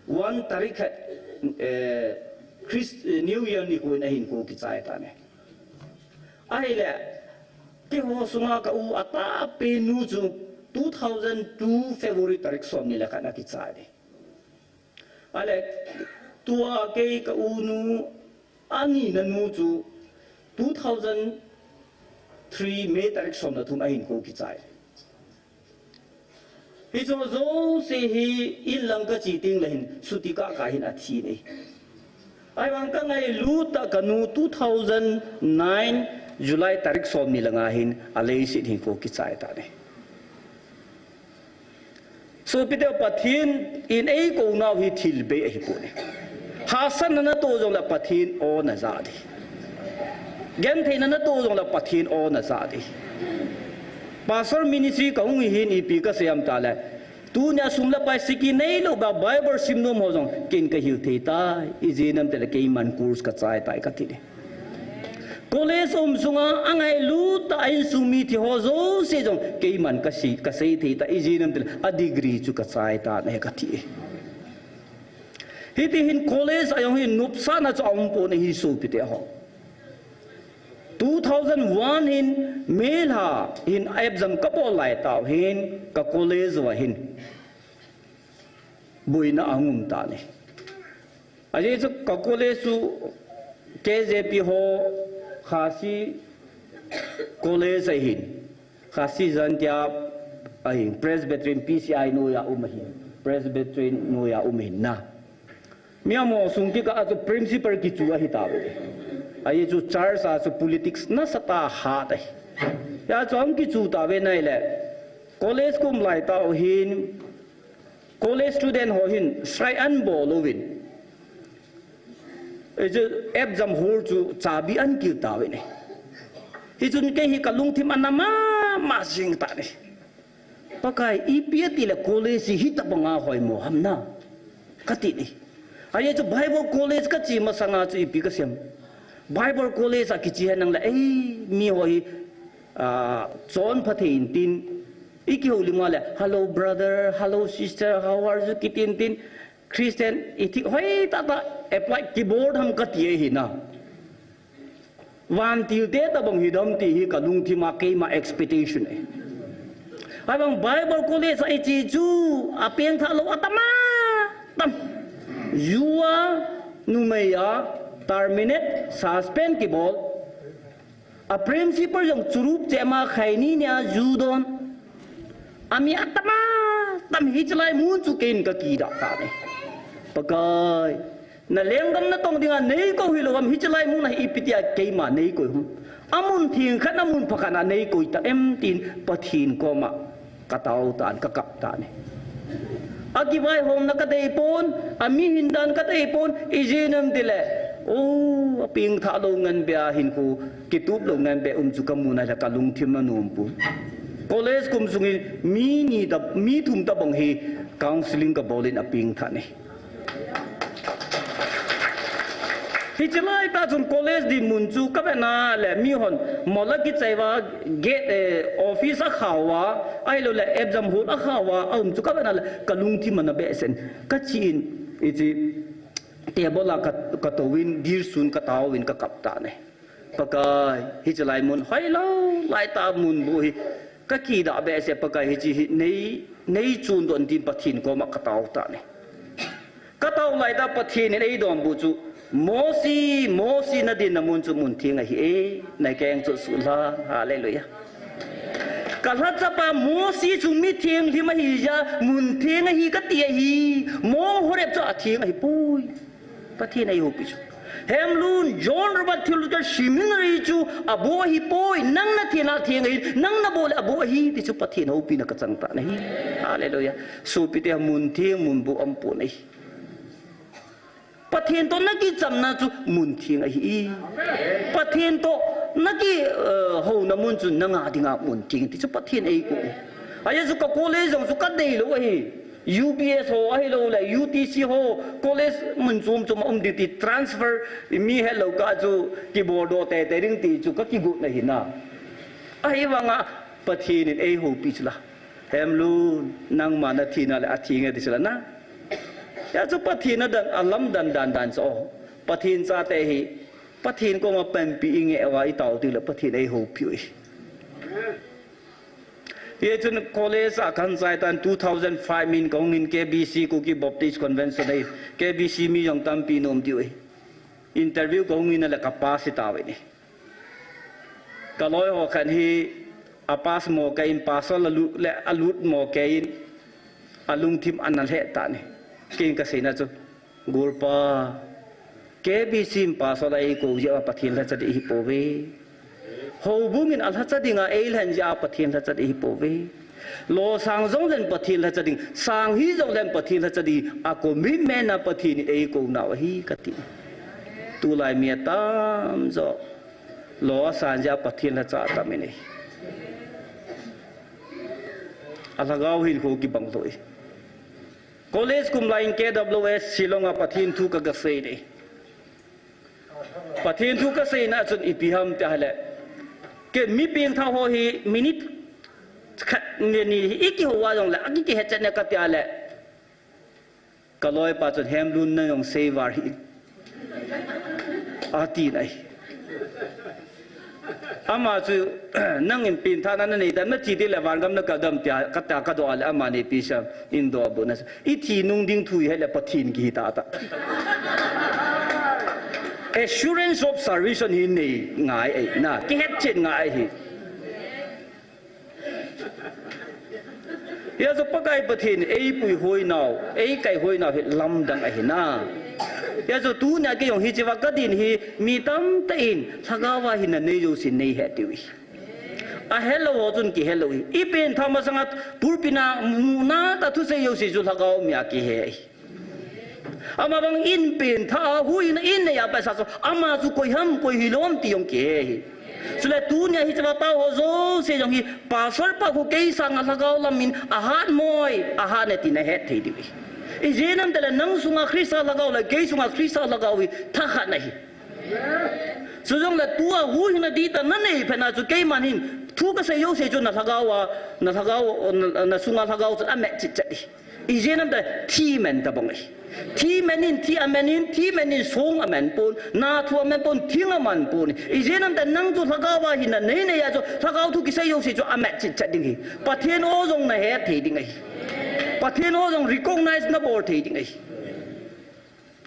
one tarik khat, eh, Christ, eh, New Year nikho in ahin kou kichai tan ahi. Ahile, keiho sunga ka u atahpenu chu two thousand two February tarik somni le khat na kichai ahi. Ahile, tua kei ka unu anina nu chu two thousand three May tarik somna thum ahin kou kichai. Hichu jouse hi inlang kache tengle hin suti kah kah hin athi in ahi. Ahivang kangailut tah kanu two thousand nine July tarik somni le nga hin aleiset hin kou kichai tan ahi. Sopite, Pathen in eikou nau hi thil bei ahipoi. Hahsatna natoh jongle Pathen o naja ding. Gentheina natoh jongle Pathen o naja ding. Pastor ministry kahung hi hin ipi kasei ham tile, tunia sum le pai siki neilou ba Bible sim nom ho jong ken kahil thei tai, ijeh inem tile keiman course kachai tai kati ding. College um sunga angailut tah a insung mi thi ho jouse jong keiman kasi, kasei thei tai, ijeh inem tile a degree chu kachai tan ahi kati. Hiti hin college a jong hin nopsahna chu aum pon ahi sopite ho. Two thousand one hin May lha hin exam kabol lai tah u hin ka college uva hin boina ahung um tan ahi. Ajeh chu ka college chu K J P ho Khasi college ahin, Khasi Jaintia ahin, Presbyterian P C I noiya um ahin, Presbyterian noiya um ahin na. Mi amaho sung kikah a chu principal kichu ahitauve. Ajeh chu church a chu politics nasatah a hat ahi. Hia chu ahung kichu tauve ahile, college kaum lai tah u hin, college student ho hin strike ahin bol uvin, hichu exam hall chu chabi ahin kil tauvin ahi. Hichun kei hi kalungthim ana mama jing tan ahi. Pakai, ipi atile college hi hitobanga hoimo ham na. Kati ni. Ajeh chu Bible College kache masanga chu ipi kasem. Bible College a kiche henlang le, ei, mi ho hi, ah, chonpha thei intin. Ikihoulim a le, "Hello brother, hello sister, how are you?" kitin tin. Christian, iti hoitah tah apply kibol ham kati ahi na. Vantil te tabang hidam ti hi kalungthim a keima expectation ahi. Ahivang Bible College a iche chu apengthah lou atam atam. Ju a, numei a, terminate, suspend kibol. A principal jong churup chema khaini nia ju don. Ami atam atam hichelai mun chu keiin kakidah tan ahi. Pakai, na lenggam natong dinga neikou hilou ham, hichelai mun a hi ipi tia keima neikoi ham. Amun theng khat, amun pha khat a neikoi ta em tin Pathen koma katao tan, kakap tan ahi. Akivaihomna kadeipon, ami hindan kadeipon, ijeh inem itile, o, apengthah lou ngen beh a hinkho kitup lou ngen beh um chu kamu nai le kalungthim anom poi. College kum sungin mi ni ta, mi thum tabang hi counseling kabol in apengthah e. Hichelai tah chun college dinmun chu kavet na le mihon mola kichai uva gate, eh, office akhah uva, ahilou le exam hall akhah uva aum chu kavet na le kalungthim ana behseh in kache in, hiche table a ka, katou in, dirsun katao in kakap tan ahi. Pakai, hichelai mun hoilou lai tah mun bou hi kakidah behseh, Pakai, hiche hi nei, neichondoh in tin Pathen koma katao tan ahi. Katao lai tah Pathen in eidonbut chu, Mosi, Mosi nadinna mun chu muntheng ahi e, nakeng chu suhlha, hallelujah. Kalhachapa Mosi chu mitheng lhim ahi jeh a, muntheng ahi kati ahi, Mount Horeb chu atheng ahipoi. Pathen eihoupi chu. Hemlun, John Roberts Theological Seminary chu aboh ahipoi, nang nathen a atheng ahi, nang naboh le aboh ahi, ti chu Pathen houpina kachang tan ahi. Hallelujah. Sopite, muntheng mun bou aumpon ahi. Pathen toh nakichamna chu muntheng ahi. Pathen toh naki, eh, houna mun chu nanga dinga muntheng ti chu Pathen eikou. Ajeh chu ka college jong chu kadeilou ahi. U B S ho ahilou le U T C ho college mun chom chom a um ding ti transfer mi helou kah chu kiboldoh teitei ding ti chu kakigotna ahi na. Ahivanga Pathen in eihoupi chu la. Hemlun, nangma nathen a le atheng e ti chu la na. Hijeh chu Pathen adan, alamdan dan dan chu o. Pathen chate hi, Pathen koma panpi ingeh uva itao teng le Pathen eihoupi u ahi. Hichun college a kahin chai tan two thousand five in kahung in K B C Kuki Baptist Convention ahi, K B C mi jong tampi nom diu ahi. Interview kahung in a le kapass hitauvin ahi. Kaloi ho khat hi apass mo kei in, pastor alut le alut mo kei in, alungthim ana lheh tan ahi. Keiin kaseina chu, Golpa, K B C in pastor a eikou jeh uva Pathen lhacha ding ahipouve. Houbung in alhacha dinga eilhen jeh a Pathen lhacha ding ahipouve. Losang jong len Pathen lhacha ding, sang hi jong len Pathen lhacha ding, a commitment a Pathen in eikou nau ahi kati. Tulai mi atamjo lo asan jeh a Pathen lhacha atam in ahi. Alhagao hinkho kibang lou ahi. College kum lai in K W S Shillong a Pathen thu kagasei in ahi. Pathen thu kaseina chun ipi ham tia ahile, kei mi pengthah ho hi minute khat ni ni hi ikihou a jongle aki kihetchet ne katia le, kaloipa chun, Hemlun, nang jong sei val hih in, atin ahi. Ama chu, nangin pengthahna nanei tam, nathi teng le vangam nakal dem tia, kata kadoh a le amani pi sam, indoh a buna chu, ithi nung ding thu ihet le Pathen kihi tahtah. Assurance of salvation hi nei ngai ahi na, kihetchet ngai ahi. Hijeh chun Pakai Pathen in eipuihoi nau, eikaihoinau hi lamdang ahi na. Hijeh chun tunia kei jong hichea kadin hi mi tamtah in lhagao a hinna nei jousen neihet diu ahi. Ahelou ho chun kihelou ahi. Ipengthah masanga pulpit a muna tah thusei jouse chu lhagao mi a kihe ahi. Ama bang in pengthah a, huhhingna in nei a paisa chu, ama chu koi ham, koi hilou ham ti jong kihe ahi. Chule tunia hichea tao ho jouse jong hi, pastor pa khu kei sanga lhagao lam in ahat moi, ahat ne ti nahet thei diu ahi. Ijeh inem itile nang sunga Christa lhagao le kei sunga Christa lhagao hi thakhat ahi. Chujongle tua huhhingna dihtah nanei phat a chu keiman hin thu kasei jouse chu na lhagao a, na lhagao, na, na sunga lhagao chu amet chetchet ahi. Ijeh inem itile thi men tabang ahi. Thi men in thi amen in, thi men in song amen pon, na thu amen pon, thing aman pon. Ijeh inem itile nang chu lhagao a hinna nei nei a chu lhagao thu kisei jouse chu amet chetchet ding ahi. Pathen o jong nahet thei ding ahi. Pathen o jong recognize nabol thei ding ahi.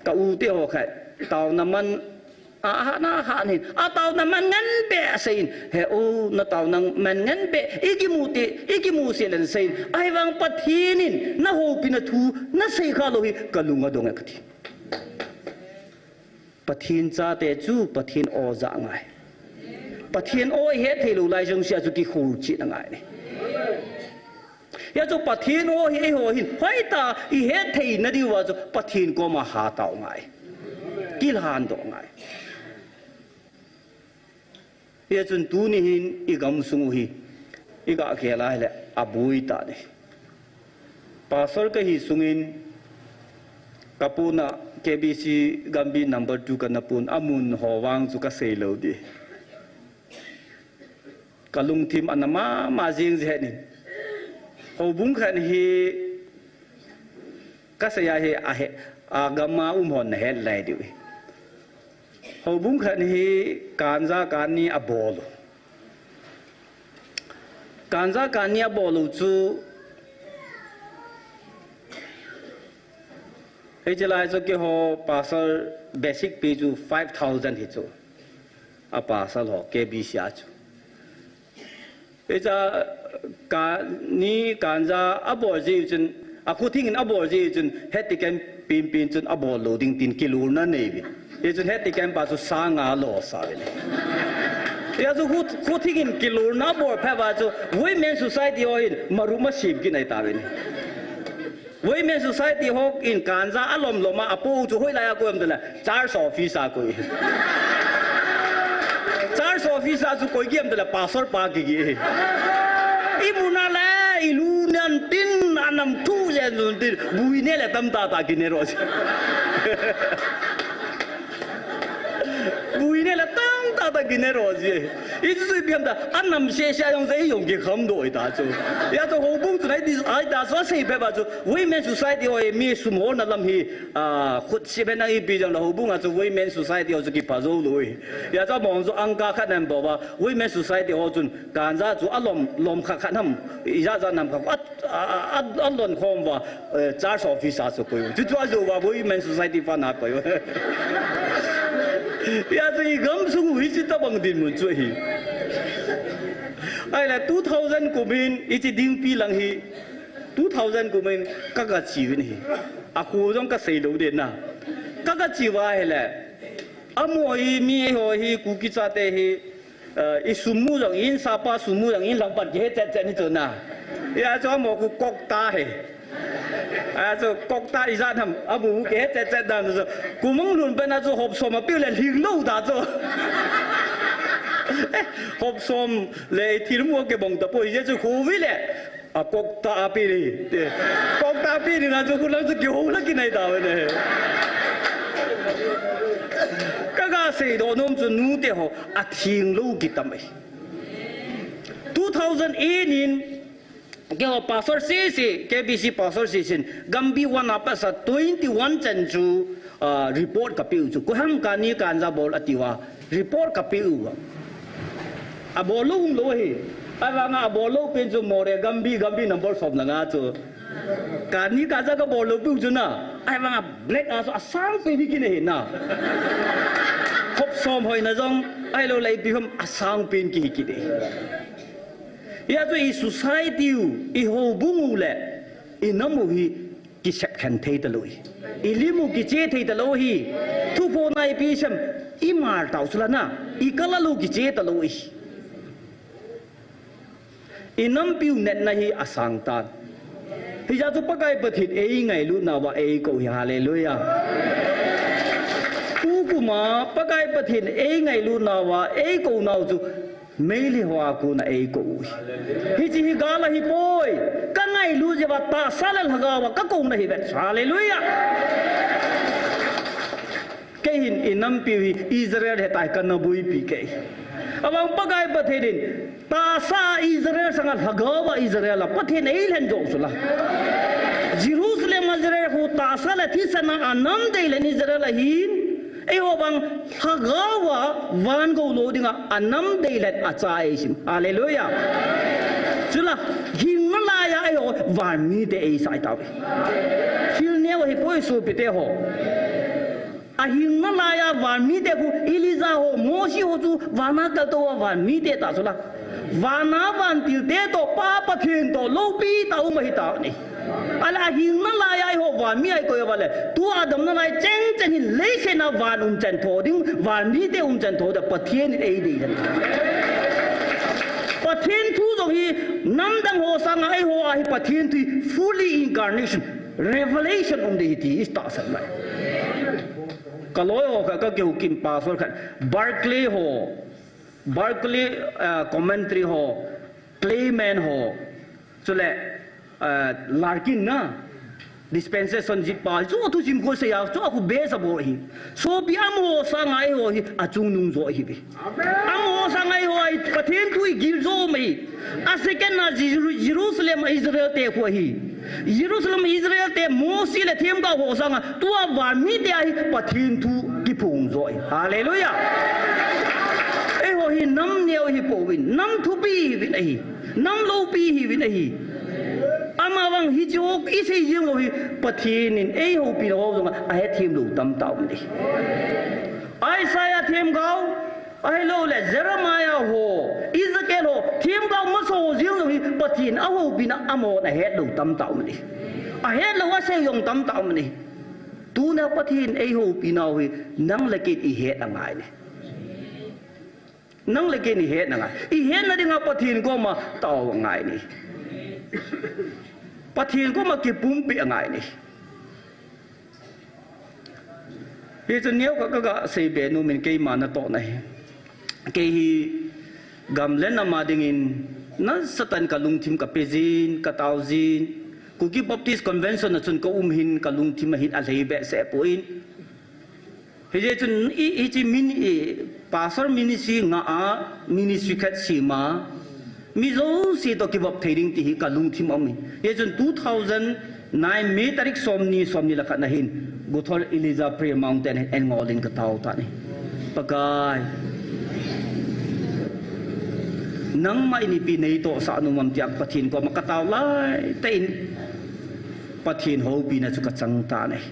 Ka u te ho khat, taona man, a, a, na, ha, nin, a taona man ngen beh asei in, he u, na taona man ngen beh, ikimu te, ikimu sel in asei in, ahivang Pathen in, nahoupina thu, nasei kha lou hi, kalung adong e kati. Pathen chate chu, Pathen o ja ngai. Pathen o ihet thei lou lai jong sia chu kikhol chih na ngai ne. Hia chu Pathen o hi eiho hin, hoitah a ihet theina diuva chu Pathen koma hatah u ngai. Kilhandoh ngai. Hia chun tuni hin igamsung u hi, iga khel a hile, aboi tah ding. Pastor kahi sungin, kapon a K B C Gambih number two kana pon, amun ho vang chu kasei lou ding. Kalungthim ana mama jing jeh in. Houbung khat hi kasei a hi ahe, agam a um hon nahet lai diu. Houbung khat hi ganja kani abol u. Ganja kani abol u chu, hiche lai chu keiho pastor basic pay chu five thousand hi chu. A pastor ho, K B C a chu. Hiche kani ganja abol jeh u chun, akhothing in abol jeh u chun, heti ken pin pin chun abol lou ding tin kilurna nei uve. Hichun heti ken pa chu sang nga lo sa uve. Hia chu khu, khothing in kilurna abol phat uva chu Women Society ho hin maru ma sim kit nai ta uve. Women Society ho in ganja alom lom a apo u chu hoilai a koi em tile church office a koi. Church office a chu koi kit em tile pastor pa kiki. Imu na le, ilu nan tin, anam thu jen jun tin, bui ne le tam tah tah kine ro. Bui ne le tam tah tah kine ro ji. Hichu chu ipi ham tile, anam sese a jong chu eijong kikham doh ta chu. Hia chu houbung chu nai ti, ai ta chu asei phat uva chu, Women Society ho hi mi sum holna lam hi, a, khut sip hen a ipi jong le houbung a chu Women Society ho chu kipha jou lou hi. Hia chu amahon chu angka khat nan bol uva, Women Society ho chun ganja chu alom, lom khat khat ham, ijat jat nam khat, a, a, a, a, alon khom uva, eh, church office a chu koi u. Chuchu ajou uva Women Society fund a koi u. Hia chu igamsung u hiche tobang dinmun chu ahi. Ahile two thousand kum in hiche Dingpi lang hi, two thousand kum in ka, kache uvin ahi. Akho jong kasei lou ding na. Ka, kache uva ahile, amaho hi, mi ho hi, Kuki chate hi, eh, isum mu jong in, sapa sum mu jong in, langpan kihe chet chet ni chu na. Hia chu amaho khu kokta hi. Hia chu kokta ijat ham, amu kihe chet chet dan chu. Kum ahung lhun pet na chu hop som apiu le lhing lou ta chu. Eh, hop som le thil mu kibang tapoi, hijeh chun khu vi le. A kokta api ni. Te, kokta api ni na chu khu lang chu kihou la kinai ta uve ne. Ka, kasei doh nom chu nute ho, atheng lou kitam e. Two thousand eight in, keiho pastor sese, K B C pastor sese in, Gambih one a pat sa twenty one chan chu, ah, report kapeh u chu. Koiham kani ganja bol ati uva, report kapeh uva. Abol lou um lou ahi. Ahivanga abol lou pen chu Moreh Gambih, Gambih number som le nga chu. Kani ganja kabol lou peh u chu na. Ahivanga black a chu asang pen hi kine hi na. Hop som hoina jong, ahilou le ipi ham asang pen kihi kine. Hia chu i society u, i houbung u le, i nam u hi, kisep khen thei talou hi. I lim u kiche thei talou hi. Thuphon a ipi sem, i mal tau chu la na, i kal a lou kiche talou hi. I nampiu natna hi asang tan. Hijeh chun Pakai Pathen in eingailut nauva eikou hi, hallelujah. Tukum a Pakai Pathen in eingailut nauva eikou nau chu Meitei ho a kona eikou u hi. Hiche hi gal ahipoi. Ka ngailu jeh uva tahsa le lhagao a ka kouna hi ve. Hallelujah. Kei hin i nampiu hi Israel hita hi kana boipi kei. Avang Pakai Pathen in tahsa Israel sanga lhagao a Israel a Pathen eilhen jou chu la. Jerusalem a Israel khu tahsa le thisan a anam deilhen Israel ahin. Eiho vang lhagao a van gou lou dinga anam deilhen acha eisim. Hallelujah. Chule, hinna laiya eiho van mite eisah tauve. Thil neo ahipoi sopite ho. Ahinna laiya van mite khu Elijah ho, Mosi ho chu vana kaltou a van mite ta chu la. Vana vantilte toh Pa Pathen toh loupi tah a um ahi tauve. Ahile ahinna laiya eiho van mi a ikoi uva le, tua damna lai chengcheng hin leiset a van umchan tho ding, van mite umchan tho ding Pathen in eidei ahi. Pathen thu jong hi namdang ho sanga eiho a hi Pathen thu hi fully incarnation, revelation um ding ahi ti i tahsan lai. Ka loi ho khat ka kihoukim pastor khat, Barclay ho, Barclay, ah, commentary ho, Clement ho, chule, ah, Larkin na, dispensation jih pa, chu thusim khu asei a, chu khu base abol ahi. Sopi amaho sanga eiho hi achungnung jo ahiuve. Amaho sanga eiho hi Pathen thu hi gil jo mai. A second na Jeru-, Jerusalem a Israel te khu ahi. Jerusalem Israel te Mosi le themgao ho sanga tua van mite a hi Pathen thu kiphong jo ahi. Hallelujah. Eiho hi nam neo ihipouvin, nam thupi ihiuvin ahi. Nam loupi ihiuvin ahi. Amavang hiche ho isei jeng u hi Pathen in eihoupina ho jong ahethem lou tamtah um ahi. Isaiah themgao, ahilouleh Jeremiah ho, Ezekiel ho, themgao masa ho jeng jong hi Pathen ahoupina amahon ahet lou tamtah um ahi. Ahet lou asei jong tamtah um ahi. Tuna Pathen eihoupina u hi nang le kei in ihet angai ahi. Nang le kei in ihet angai. Ihetna dinga Pathen koma tao angai ahi. Pathen koma kipumpeh angai ahi. Hichu neo khat ka, ka, ka seibe nom in keima natohna hi. Kei hi gam le nam a dingin nasatah in ka lungthim ka pejin, ka taojin. Kuki Baptist Convention a chun ka um hin ka lungthim ahin alhei behseh poi. Hijeh chun i, hiche min, i, pastor ministry ngah a, ministry khat sem a, mi jouse toh kivop thei ding ti hi ka lungthim a um ahi. Hijeh chun two thousand nine May tarik somni, somni le khat na hin, Guthor Elijah Prayer Mountain hin ngol in ka tao tan ahi. Pakai, nangma in ipi neitohsah nom am tia Pathen koma ka tao laitah in, Pathen houpina chu ka chang tan ahi.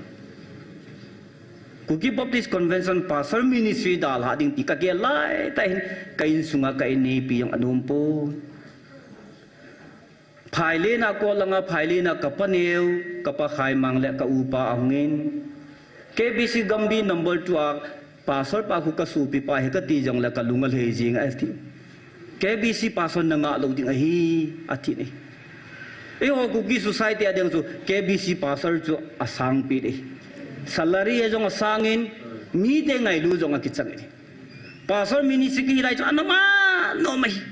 Kuki Baptist Convention Pastor Ministry dalha ding ti ka gel laitah in ka insunga ka inneipi jong anom poi. Phailen a kol langa phailen a ka paneo, ka pa Khaimang le ka upa ahungin. K B C Gambih number two a pastor pa khu ka sopipa ahi kati jongle ka lung alhei jeng ahi. K B C pastor na ngah lou ding ahi, ati ahi. Eiho Kuki society a ding chu K B C pastor chu asangpi ahi. Salary a jong asangin, mite ngailu jong akichang ahi. Pastor ministry kihi lai chu anom anom ahi.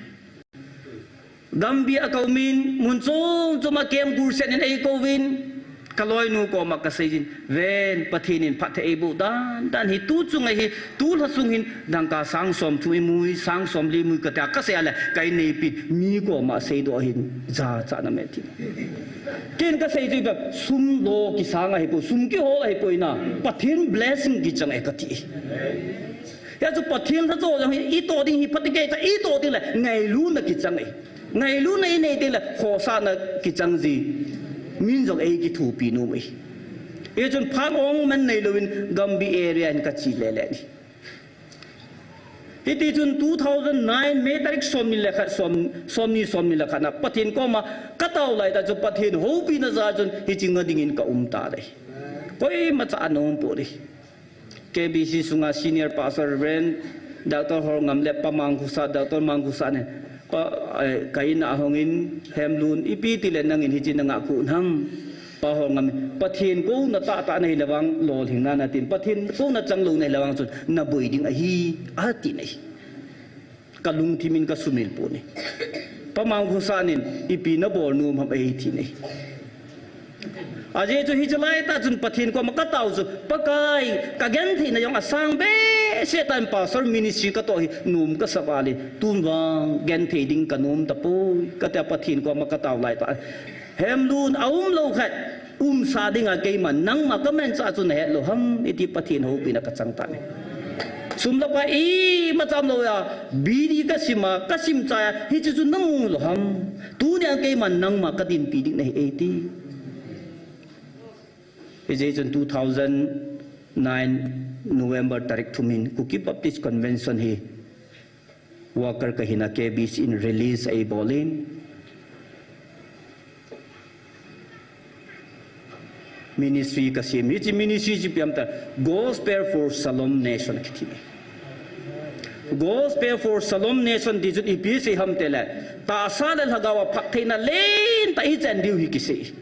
Gambih a ka um in, mun chom chom a camp gurset in eikouvin, ka loinu koma ka seijin, ven, Pathen in phattheina eiboh dan dan hi, tu chung ahi, tu lha sung hin, dangka sang som thum imui, sang som li imui kati a ka sei a le, ka inneipin, mi koma seidoh ahin, jachat na me ti. Ken ka seijin, sum lo kisang ahipoi, sum kihol ahipoi na, Pathen blessing kichang ahi kati. Hijeh chun Pathen lhacha jong hi, itoh ding hi, phatecha itoh ding le, ngailutna kichang ahi. Ngailutna inei ding le, khohsahna kichang ji. Min jong eikithopi nom ahi. Hichun phat ong man neilouvin Gambih area in kache lele ahi. Hitichun two thousand nine May tarik somni le khat, som, somni, somni le khat na Pathen koma katao laitah chun Pathen houpina jal chun hiche nga dingin ka um tan ahi. Koimacha anom poi. K B C sunga Senior Pastor Reverend Doctor Horngam le Pa Mangkhusa, Doctor Mangkhusa ne, pa, eh, ka in a hungin, Hemlun, ipi tile nangin hiche na ngah khu nam, Pa Horngam, Pathen kouna tahtah nahi le vang, lolhing na natin, Pathen kouna changlou nahi le vang chun, naboi ding ahi, atin ahi. Ka lungthim in ka sumil pon ahi. Pa Mangkhosa in ipi na bol nom ham ahi ti ahi. Ajeh chu hiche lai tah chun Pathen koma ka tao chu, Pakai, ka gentheina jong asang behseh tan, pastor ministry ka toh hi nom ka sa val in, tun vang genthei ding ka nom tapoi, ka tia Pathen koma ka tao lai tah. Hemlun a um lou khat, umsa dinga keiman nangma ka manchah chu na het lou ham, iti Pathen houpina ka chang tan ahi. Sum le pai imacha um lou a, bidi ka sim a, ka sim chai a, hiche chu na mu lou ham. Tunia keiman nangma ka dinpi ding nahi e ti. Hijeh chun two thousand nine November tarik thum in Kuki Baptist Convention hi worker ka hina K B C in release ei bol in, ministry ka sem. Hiche ministry chu ipi ham tile Gospel for Shalom Nation kiti ahi. Gospel for Shalom Nation ti chu ipi sei ham tile, tahsa le lhagao a phattheina lentah i chan diu hi kisei.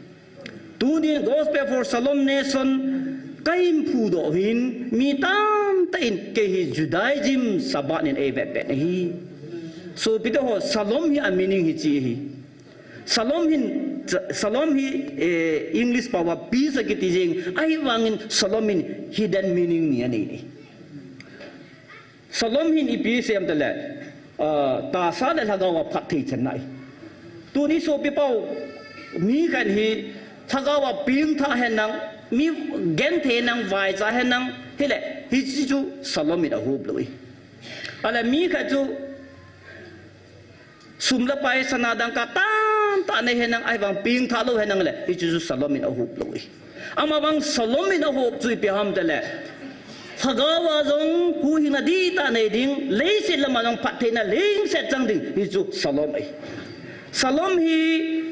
Tunin Gospel for Shalom Nation ka hin phudoh hin mi tamtah in kei hi Judaism Sabbath in ei vetpeh ahi. Sopite ho, Shalom hi a meaning hiche ahi. Shalom hin, Shalom hi, eh, English pao a peace akiti jeng, ahivangin Shalom in hidden meaning ni anei ahi. Shalom hin ipi sei ham tile, ah, tahsa le lhagao a phatthei channa ahi. Tuni sopi pau, mi khat hi lhagao a pengthah henlang, mi genthei henlang, vaicha henlang, hile, hiche chu Shalom in ahop lou ahi. Ahile mi khat chu sum le pai sana dangka tamtah nei henlang, ahivang pengthah lou henlang le, hiche chu Shalom in ahop lou ahi. Amavang Shalom in ahop chu ipi ham tile, lhagao a jong huhhingna dihtah nei ding, leiset lama jong phattheina lengset chang ding, hichu Shalom ahi. Shalom hi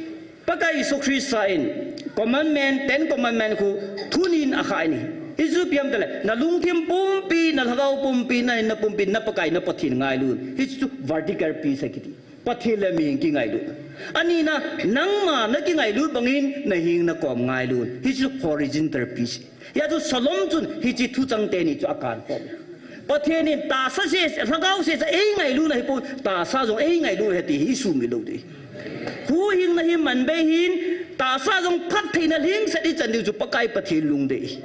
Pakai Jesu Christa in commandment, Ten Commandment khu thunin akhah in ahi. Hichu ipi ham tile, na lungthim pumpi, na lhagao pumpi, na hinna pumpi, na Pakai, na Pathen ngailu. Hichu vertical peace akiti. Pathen le mi kingailut. Anina, nangma na kingailut bangin, na hing na kom ngailut. Hichu horizontal peace. Hia chu Shalom chun, hiche thuchang teni chu akan khom. Pathen in tahsa seh, lhagao seh, ei ngailutna hi pon, tahsa jong ei ngailut ahi ti hi isumil lou ding. Huhhingna hi manbei hin, tahsa jong phattheina lengset i chan diu chu Pakai Pathen lungdei.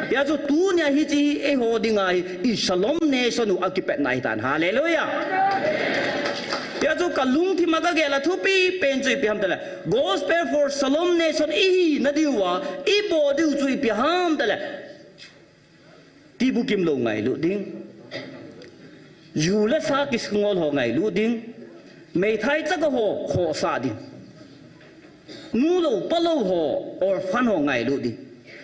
Hia chu tunia hiche hi eiho dinga hi i Shalom Nation u akipatna ahitan. Hallelujah. Hia chu ka lungthim a ka gel a thupi pen chu ipi ham tile, Gospel for Shalom Nation ihina diuva, ibol diu chu ipi ham tile, tibukim lou ngailut ding. Ju le sa kisngol ho ngailut ding. Meithai chaga ho khohsah ding. Nu lou, pa lou ho, orphan ho ngailut ding.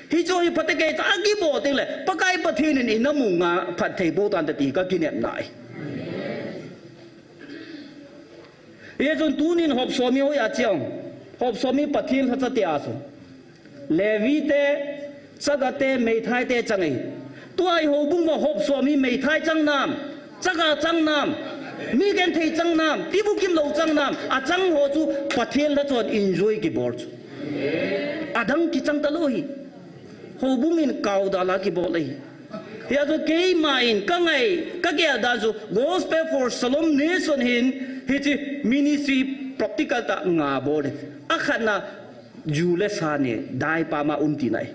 Hichu hi phatecha akibol tengle, Pakai Pathen in ina munga phatthei boh tante ti ka kinepna ahi. Hijeh chun tunin Hopsomi hoiya cheng, Hopsomi Pathen lhacha tia chu, Levi te, chaga te, meithai te chang ahi. Tua i houbung uva Hopsomi meithai chang nam, chaga chang nam, mi genthei chang nam, tibukim lou chang nam, achang ho chu Pathen lhacha enjoy kibol chu. Adang kichang talou ahi. Houbung in kaudal a kibol ahi. Hia chu keima in ka ngai, ka gel dan chu Gospel for Shalom Nation hin hiche ministry practical tah nga bol ahi. Akhatna, ju le sa ne, daipa ma um tina ahi.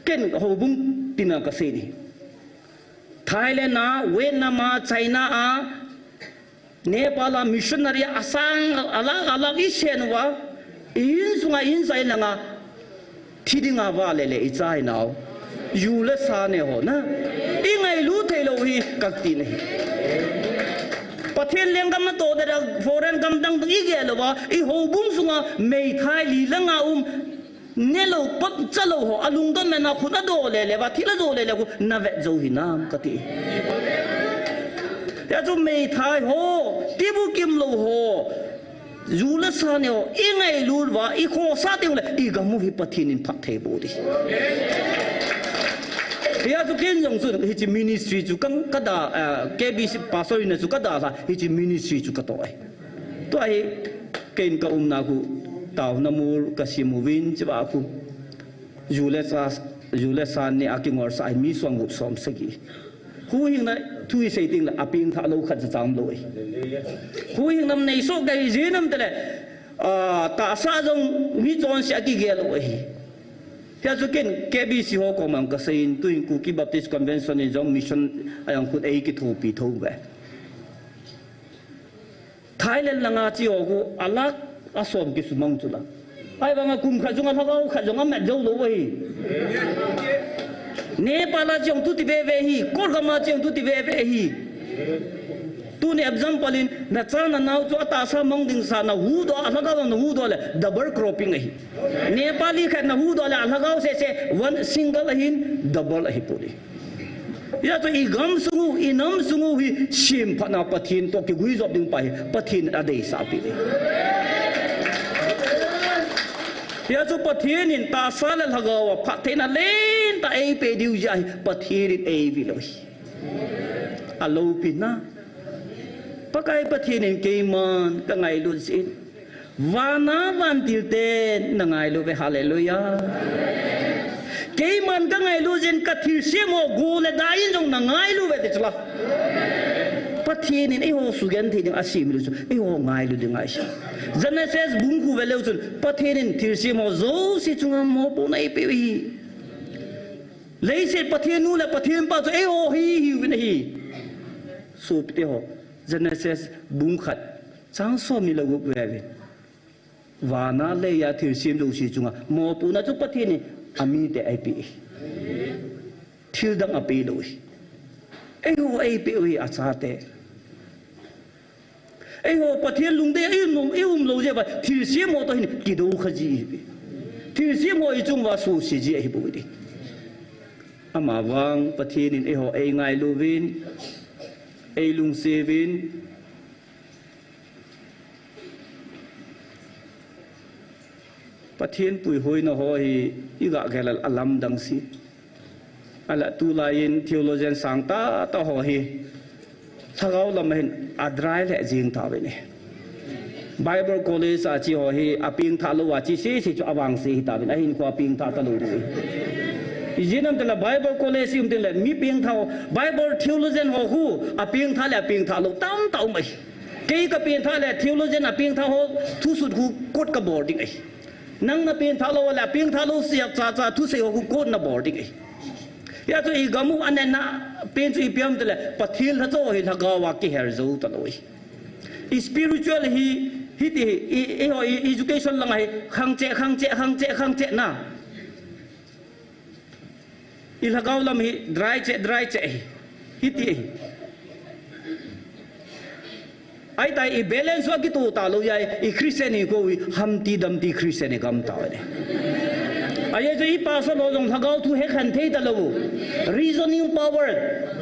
Ken houbung tina ka sei ahi. Thailand a, Vietnam a, China a, Nepal a missionary asang alak alak i sen uva, i insunga, i insung langa thi dinga va lele i chainau. Ju le sa ne ho na. I ngailu thei lou hi ka ti ahi. Pathen lenggam natoh ding a foreign gam dang dang i gel uva, i houbung sunga meithai li le nga um, ne lou, pap cha lou ho, alungdon mena khu na do lele uva, thil a do lele khu na vet jou hinam ka ti. Hia chu meithai ho, tibukim lou ho, ju le sa ne ho, i ngailut uva, i khohsah teng le, i gam u hi Pathen in phatthei boh ding. Hia chu ken jong chu, hiche ministry chu ka, ka da, eh, K B C pastor in chu ka dalha, hiche ministry chu ka toh ahi. Tua hi, ken ka umna khu, Taona mol ka sim uvin, chua khu. Ju le sa, ju le sa ne a kingolsah ahi mi sang gup som sagi. Huhhingna, Thu isei tengle apengthah lou khat cha cha umlou ahi. Huhhing nam neisoh kahi, ijeh inem itile, ah, tahsa jong mi chonse a kigel u ahi. Hijeh chun ken K B C ho koma kaseiyin, tuhin Kuki Baptist Convention in jong mission a jong khun eikithopi thou uve. Thailand langa che ho khu a lakh asom kisumang chu la. Ahivanga kum khat jong a lhagao khat jong amat jou lou ahi. Nepal a che jong tuti veve ahi, Kolgam a che jong tuti veve ahi. Tuni example in, nacha nanao chu atahsa mang ding sa nahuhdoh a, alhagao nahuhdoh le double cropping ahi. Nepali khat nahuhdoh le alhagao seh seh, one single ahin, double ahipoi. Hijeh chun igamsung u, inamsung u hi semphatna Pathen toh kiguijop ding pa hi Pathen in adeisah peh e. Hijeh chun Pathen in tahsa le lhagao a phattheina lentah eipeh diu jeh a hi Pathen in eivil u ahi. Aloupina, Pakai Pathen in keiman kangailut jeh in, vana vantil ten nangailu uve, hallelujah. Keiman kangailu jeh in kathilsem ho go le da in jong nangailu uve ti chu la. Pathen in eiho sugenthei ding asem lou chu eiho ngailu ding ahi. Genesis bung khu veleu chun Pathen in thilsem ho jouse chunga mopohna eipeh u ahi. Leiset Pathen nu le Pathen pa chu eiho hi, hiuvin ahi. Sopite ho, Genesis bung khat chang somni le gup veuvin. Vana leiya thilsem jouse chunga mopohna chu Pathen in amite eipeh e. Thildang apeh lou e. Eiho eipeh u ahi, achate. Eiho Pathen lungdei a ium, ium lou jeh uva thilsem ho toh hin kidou kha ji ahi. Thilsem ho ichung uva suse ji ahibou ahi. Amavang Pathen in eiho eingailu uvin, eilungset uvin. Pathen puihoina ho hi iga gel a alamdang si. Ahinla tulai in theologian sangtah tah ho hi lhagao lam a hin adry lheh jeng tauvin ahi. Bible College a che ho hi apengthah lou a che sese chu avangse hitauvin, ahinkho apengthah talou ding ahi. Ijeh inem itile Bible College i um tengle mi pengthah ho, Bible theologian ho khu apengthah le apengthah lou tamtah um ahi. Kei kapengthah le theologian apengthah ho thusut khu quote kabol ding ahi. Nang napengthah lou le apengthah lou sia cha cha thusei ho khu quote nabol ding ahi. Hijeh chun igam u anenna pen chu ipi ham itile Pathen lhacha ho hi lhagao a kiher jou talou ahi. Spiritual hi, hiti hi, i, eiho, i, education lang a hi khangcheh, khangcheh, khangcheh, khangcheh na. Ilhagao lam hi dry cheh, dry cheh hi. Hiti hi. Ahitai, i balance u akitoh talou jeh a, i Christian hinkho hi Humpty Dumpty Christian igam tauve. Ajeh chu i pastor ho jong lhagao thu hekhen thei talou. Reasoning power,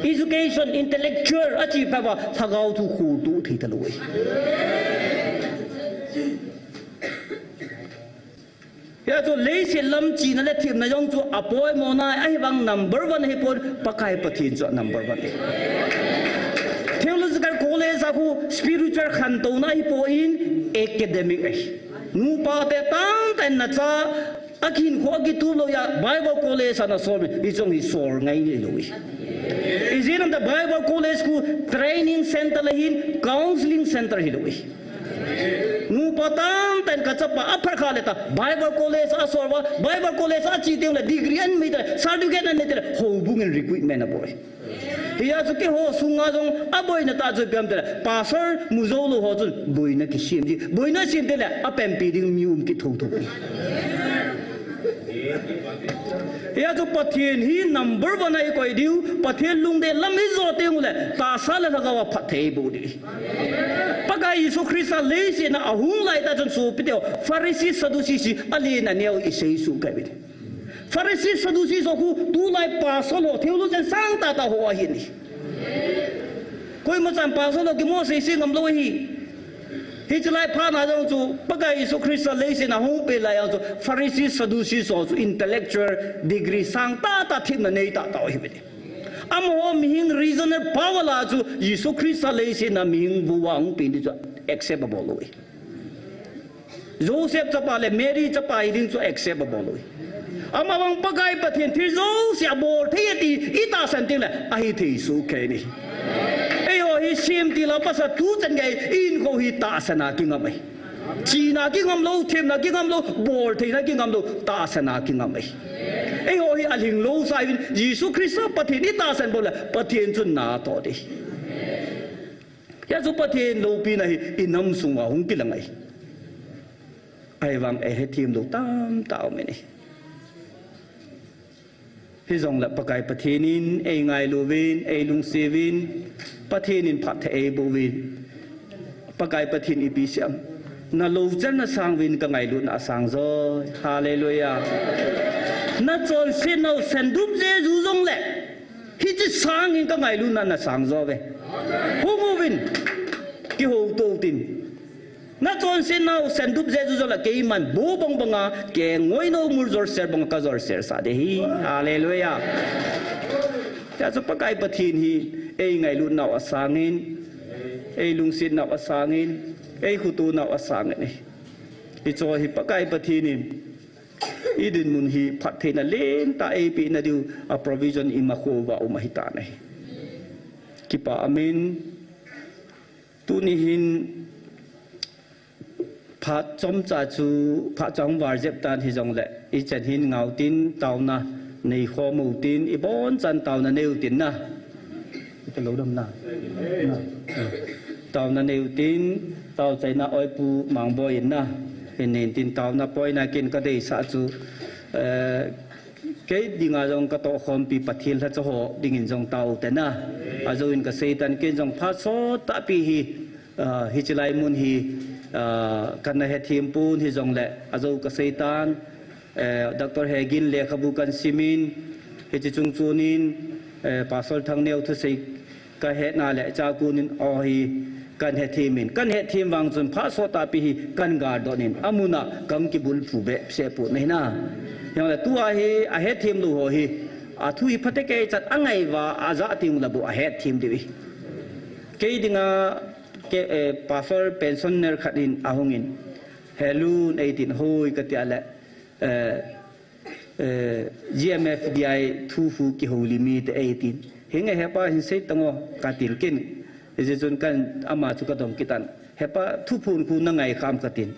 education, intellectual, achi phat uva lhagao thu kholtoh thei talou ahi. Hijeh chun leiset lam chena le themna jong chu apoimo nai, ahivang number one ahipon, Pakai Pathen chu number one ahi. Theological College a khu spiritual khantouna ahipon academic ahi. Nupa te tamtah in nacha akihinkho akitup lou a Bible College a nasol in, hiche jong hi sol ngai hilou ahi. Ijeh inem itile Bible College khu training center ahin, counseling center hilou ahi. Nupa tamtah in kachapa aphat kha le ta Bible College a asol uva, Bible College a ache teng le degree anei teng le, certificate anei teng le, houbung in recruitment abol. Hijeh chun keiho sunga jong aboina tah chu ipi ham itile, pastor mu jou lou ho chun boina kisem ji, boina sem teng le apanpi ding mi um kit thouthou. Hijeh chun Pathen hi number one a ikoi diu, Pathen lungdei lam ijo teng ule, tahsa le lhagao a phatthei bou ding. Pakai Jesu Christa leiset a ahung lai tah chun sopite ho, Pharisee, Sadducee hi alen aneo isei suh kei uvin. Pharisee, Sadducee ho khu tulai pastor ho, theologian sangtah tah ho ahin. Koima chan pastor ho kimo seise ngam lou ahi. Hiche lai phat na jong chu Pakai Jesu Christa leiset a hung pet lai jong chu Pharisee, Sadducee ho chu intellectual degree sangtah tah themna nei tah tah ahi uvin. Amaho mihing reasoner power la chu Jesu Christa leiset a mihing vou a hung pet ding chu accept abol lou ahi. Joseph chapa le Mary chapa hiding chu accept abol lou ahi. Amavang Pakai Pathen thil jouse abol thei e ti itahsan teng le ahithei soh kei in ahi. Themtil a pat a tuchan gei in kho hi tahsan a kingam ahi. Chihna kingam lou, themna kingam lou, boltheina kingam lou, tahsan a kingam ahi. Eiho hi alhinglou sa uvin, Jesu Christa Pathen itahsan bou le, Pathen chun natoh ding. Hijeh chun Pathen loupina hi inam sunga hung kilang ahi. Ahivang eihethem lou tamtah aum in ahi. Hijongle Pakai Pathen in eingailu uvin, eilungset uvin, Pathen in phatthei eiboh uvin. Pakai Pathen ipi asei em? Nalouchanna sang uvin, kangailutna asang joi. Hallelujah. Nachonsetnau sandupje ju jongle, hiche sangin kangailutna nasang jo uve. Hung uvin, kihouto utin. Nachonsetnau sandupje ju jongle keiman bu bang banga, kengoi nou mul jolser banga kajolser sah ding ahi. Hallelujah. Hijeh chun Pakai Pathen hi eingailutnau asangin, eilungsetnau asangin, eikhotonau asangin ahi. Hiche hi Pakai Pathen in idinmun hi phattheina lentah eipeh nadiu a provision imakhouva um ahitan ahi. Kipah amin. Tuni hin phat chomcha chu, phat chomcha hung val jep tan hijongle, ichan hin ngau tin, taona neikhom utin, ibonchan taona neiu tin na. Ita lou dam na. Na. Taona neiu tin, taochaina Oipu Mangboi in na. Hin nei tin taona poina kin kadeisah chu, eh, kei dinga jong katohkhompi Pathen lhacha ho dingin jong tao ute na. Ajou in kaseitan, ken jong phat sottahpi hi, ah, hiche lai mun hi, ah, kana hethem pon hijongle, ajou kaseitan, eh, Doctor Hegin lekhabu kahin simin, hiche chungchon in, eh, Pastor Thangneo thusei kahetna le chakun in, o hi kahin hethem in, kahin hethem vang chun phat sottahpi hi kahin galdot in, amun a kahin kibulphu behseh pon ahi na. Hijongle tua hi ahethem lou ho hi, athu hi phatecha angai uva, ajah teng ule bou ahethem diu ahi. Kei dinga, kei, eh, Pastor pensioner khat in ahung in, Helun eitin, hoi kati a le, eh, eh, G M F D I thuphon kihoulim ite eitin. Hinge hepa hin seitan o katin ken. Hijeh chun kahin ama chu kadong kitan. Hepa thuphon khu nangai kham katin.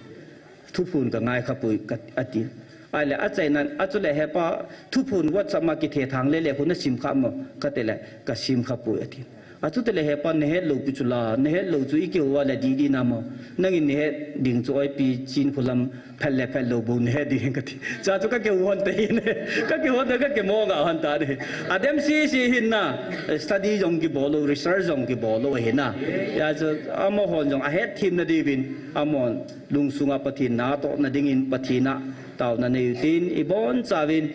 Thuphon kangai khapoi kat-, atin. Ahile achainan, achule hepa thuphon WhatsApp ma kithethang lele khu nasim khamo katile kasim khapoi atin. Achutile hepa nahet lou pi chu la, nahet lou chu ikihou a le didi namo. Nangin nahet ding chu oipi chin khu lam phat le phat lou bou nahet ding kati. Cha chu kakihou hon te hin. Kakihou te kakimo ga hon ta de. Adem sisi hin na, study jong kibol lou, research jong kibol lou hin na. Hijeh chun amahon jong ahethem nadiuvin, amahon lungsunga Pathen natohna dingin Pathen a taona neiu tin, ibonchauvin,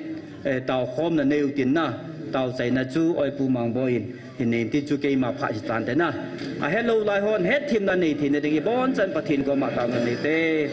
eh, taokhomna neiu tin na, taochaina chu Oipu Mangboi in hin nei tin chu keima phat hitan te na. Ahelou lai hon hetthemna nei theina ding ibonchan Pathen koma taona nei te.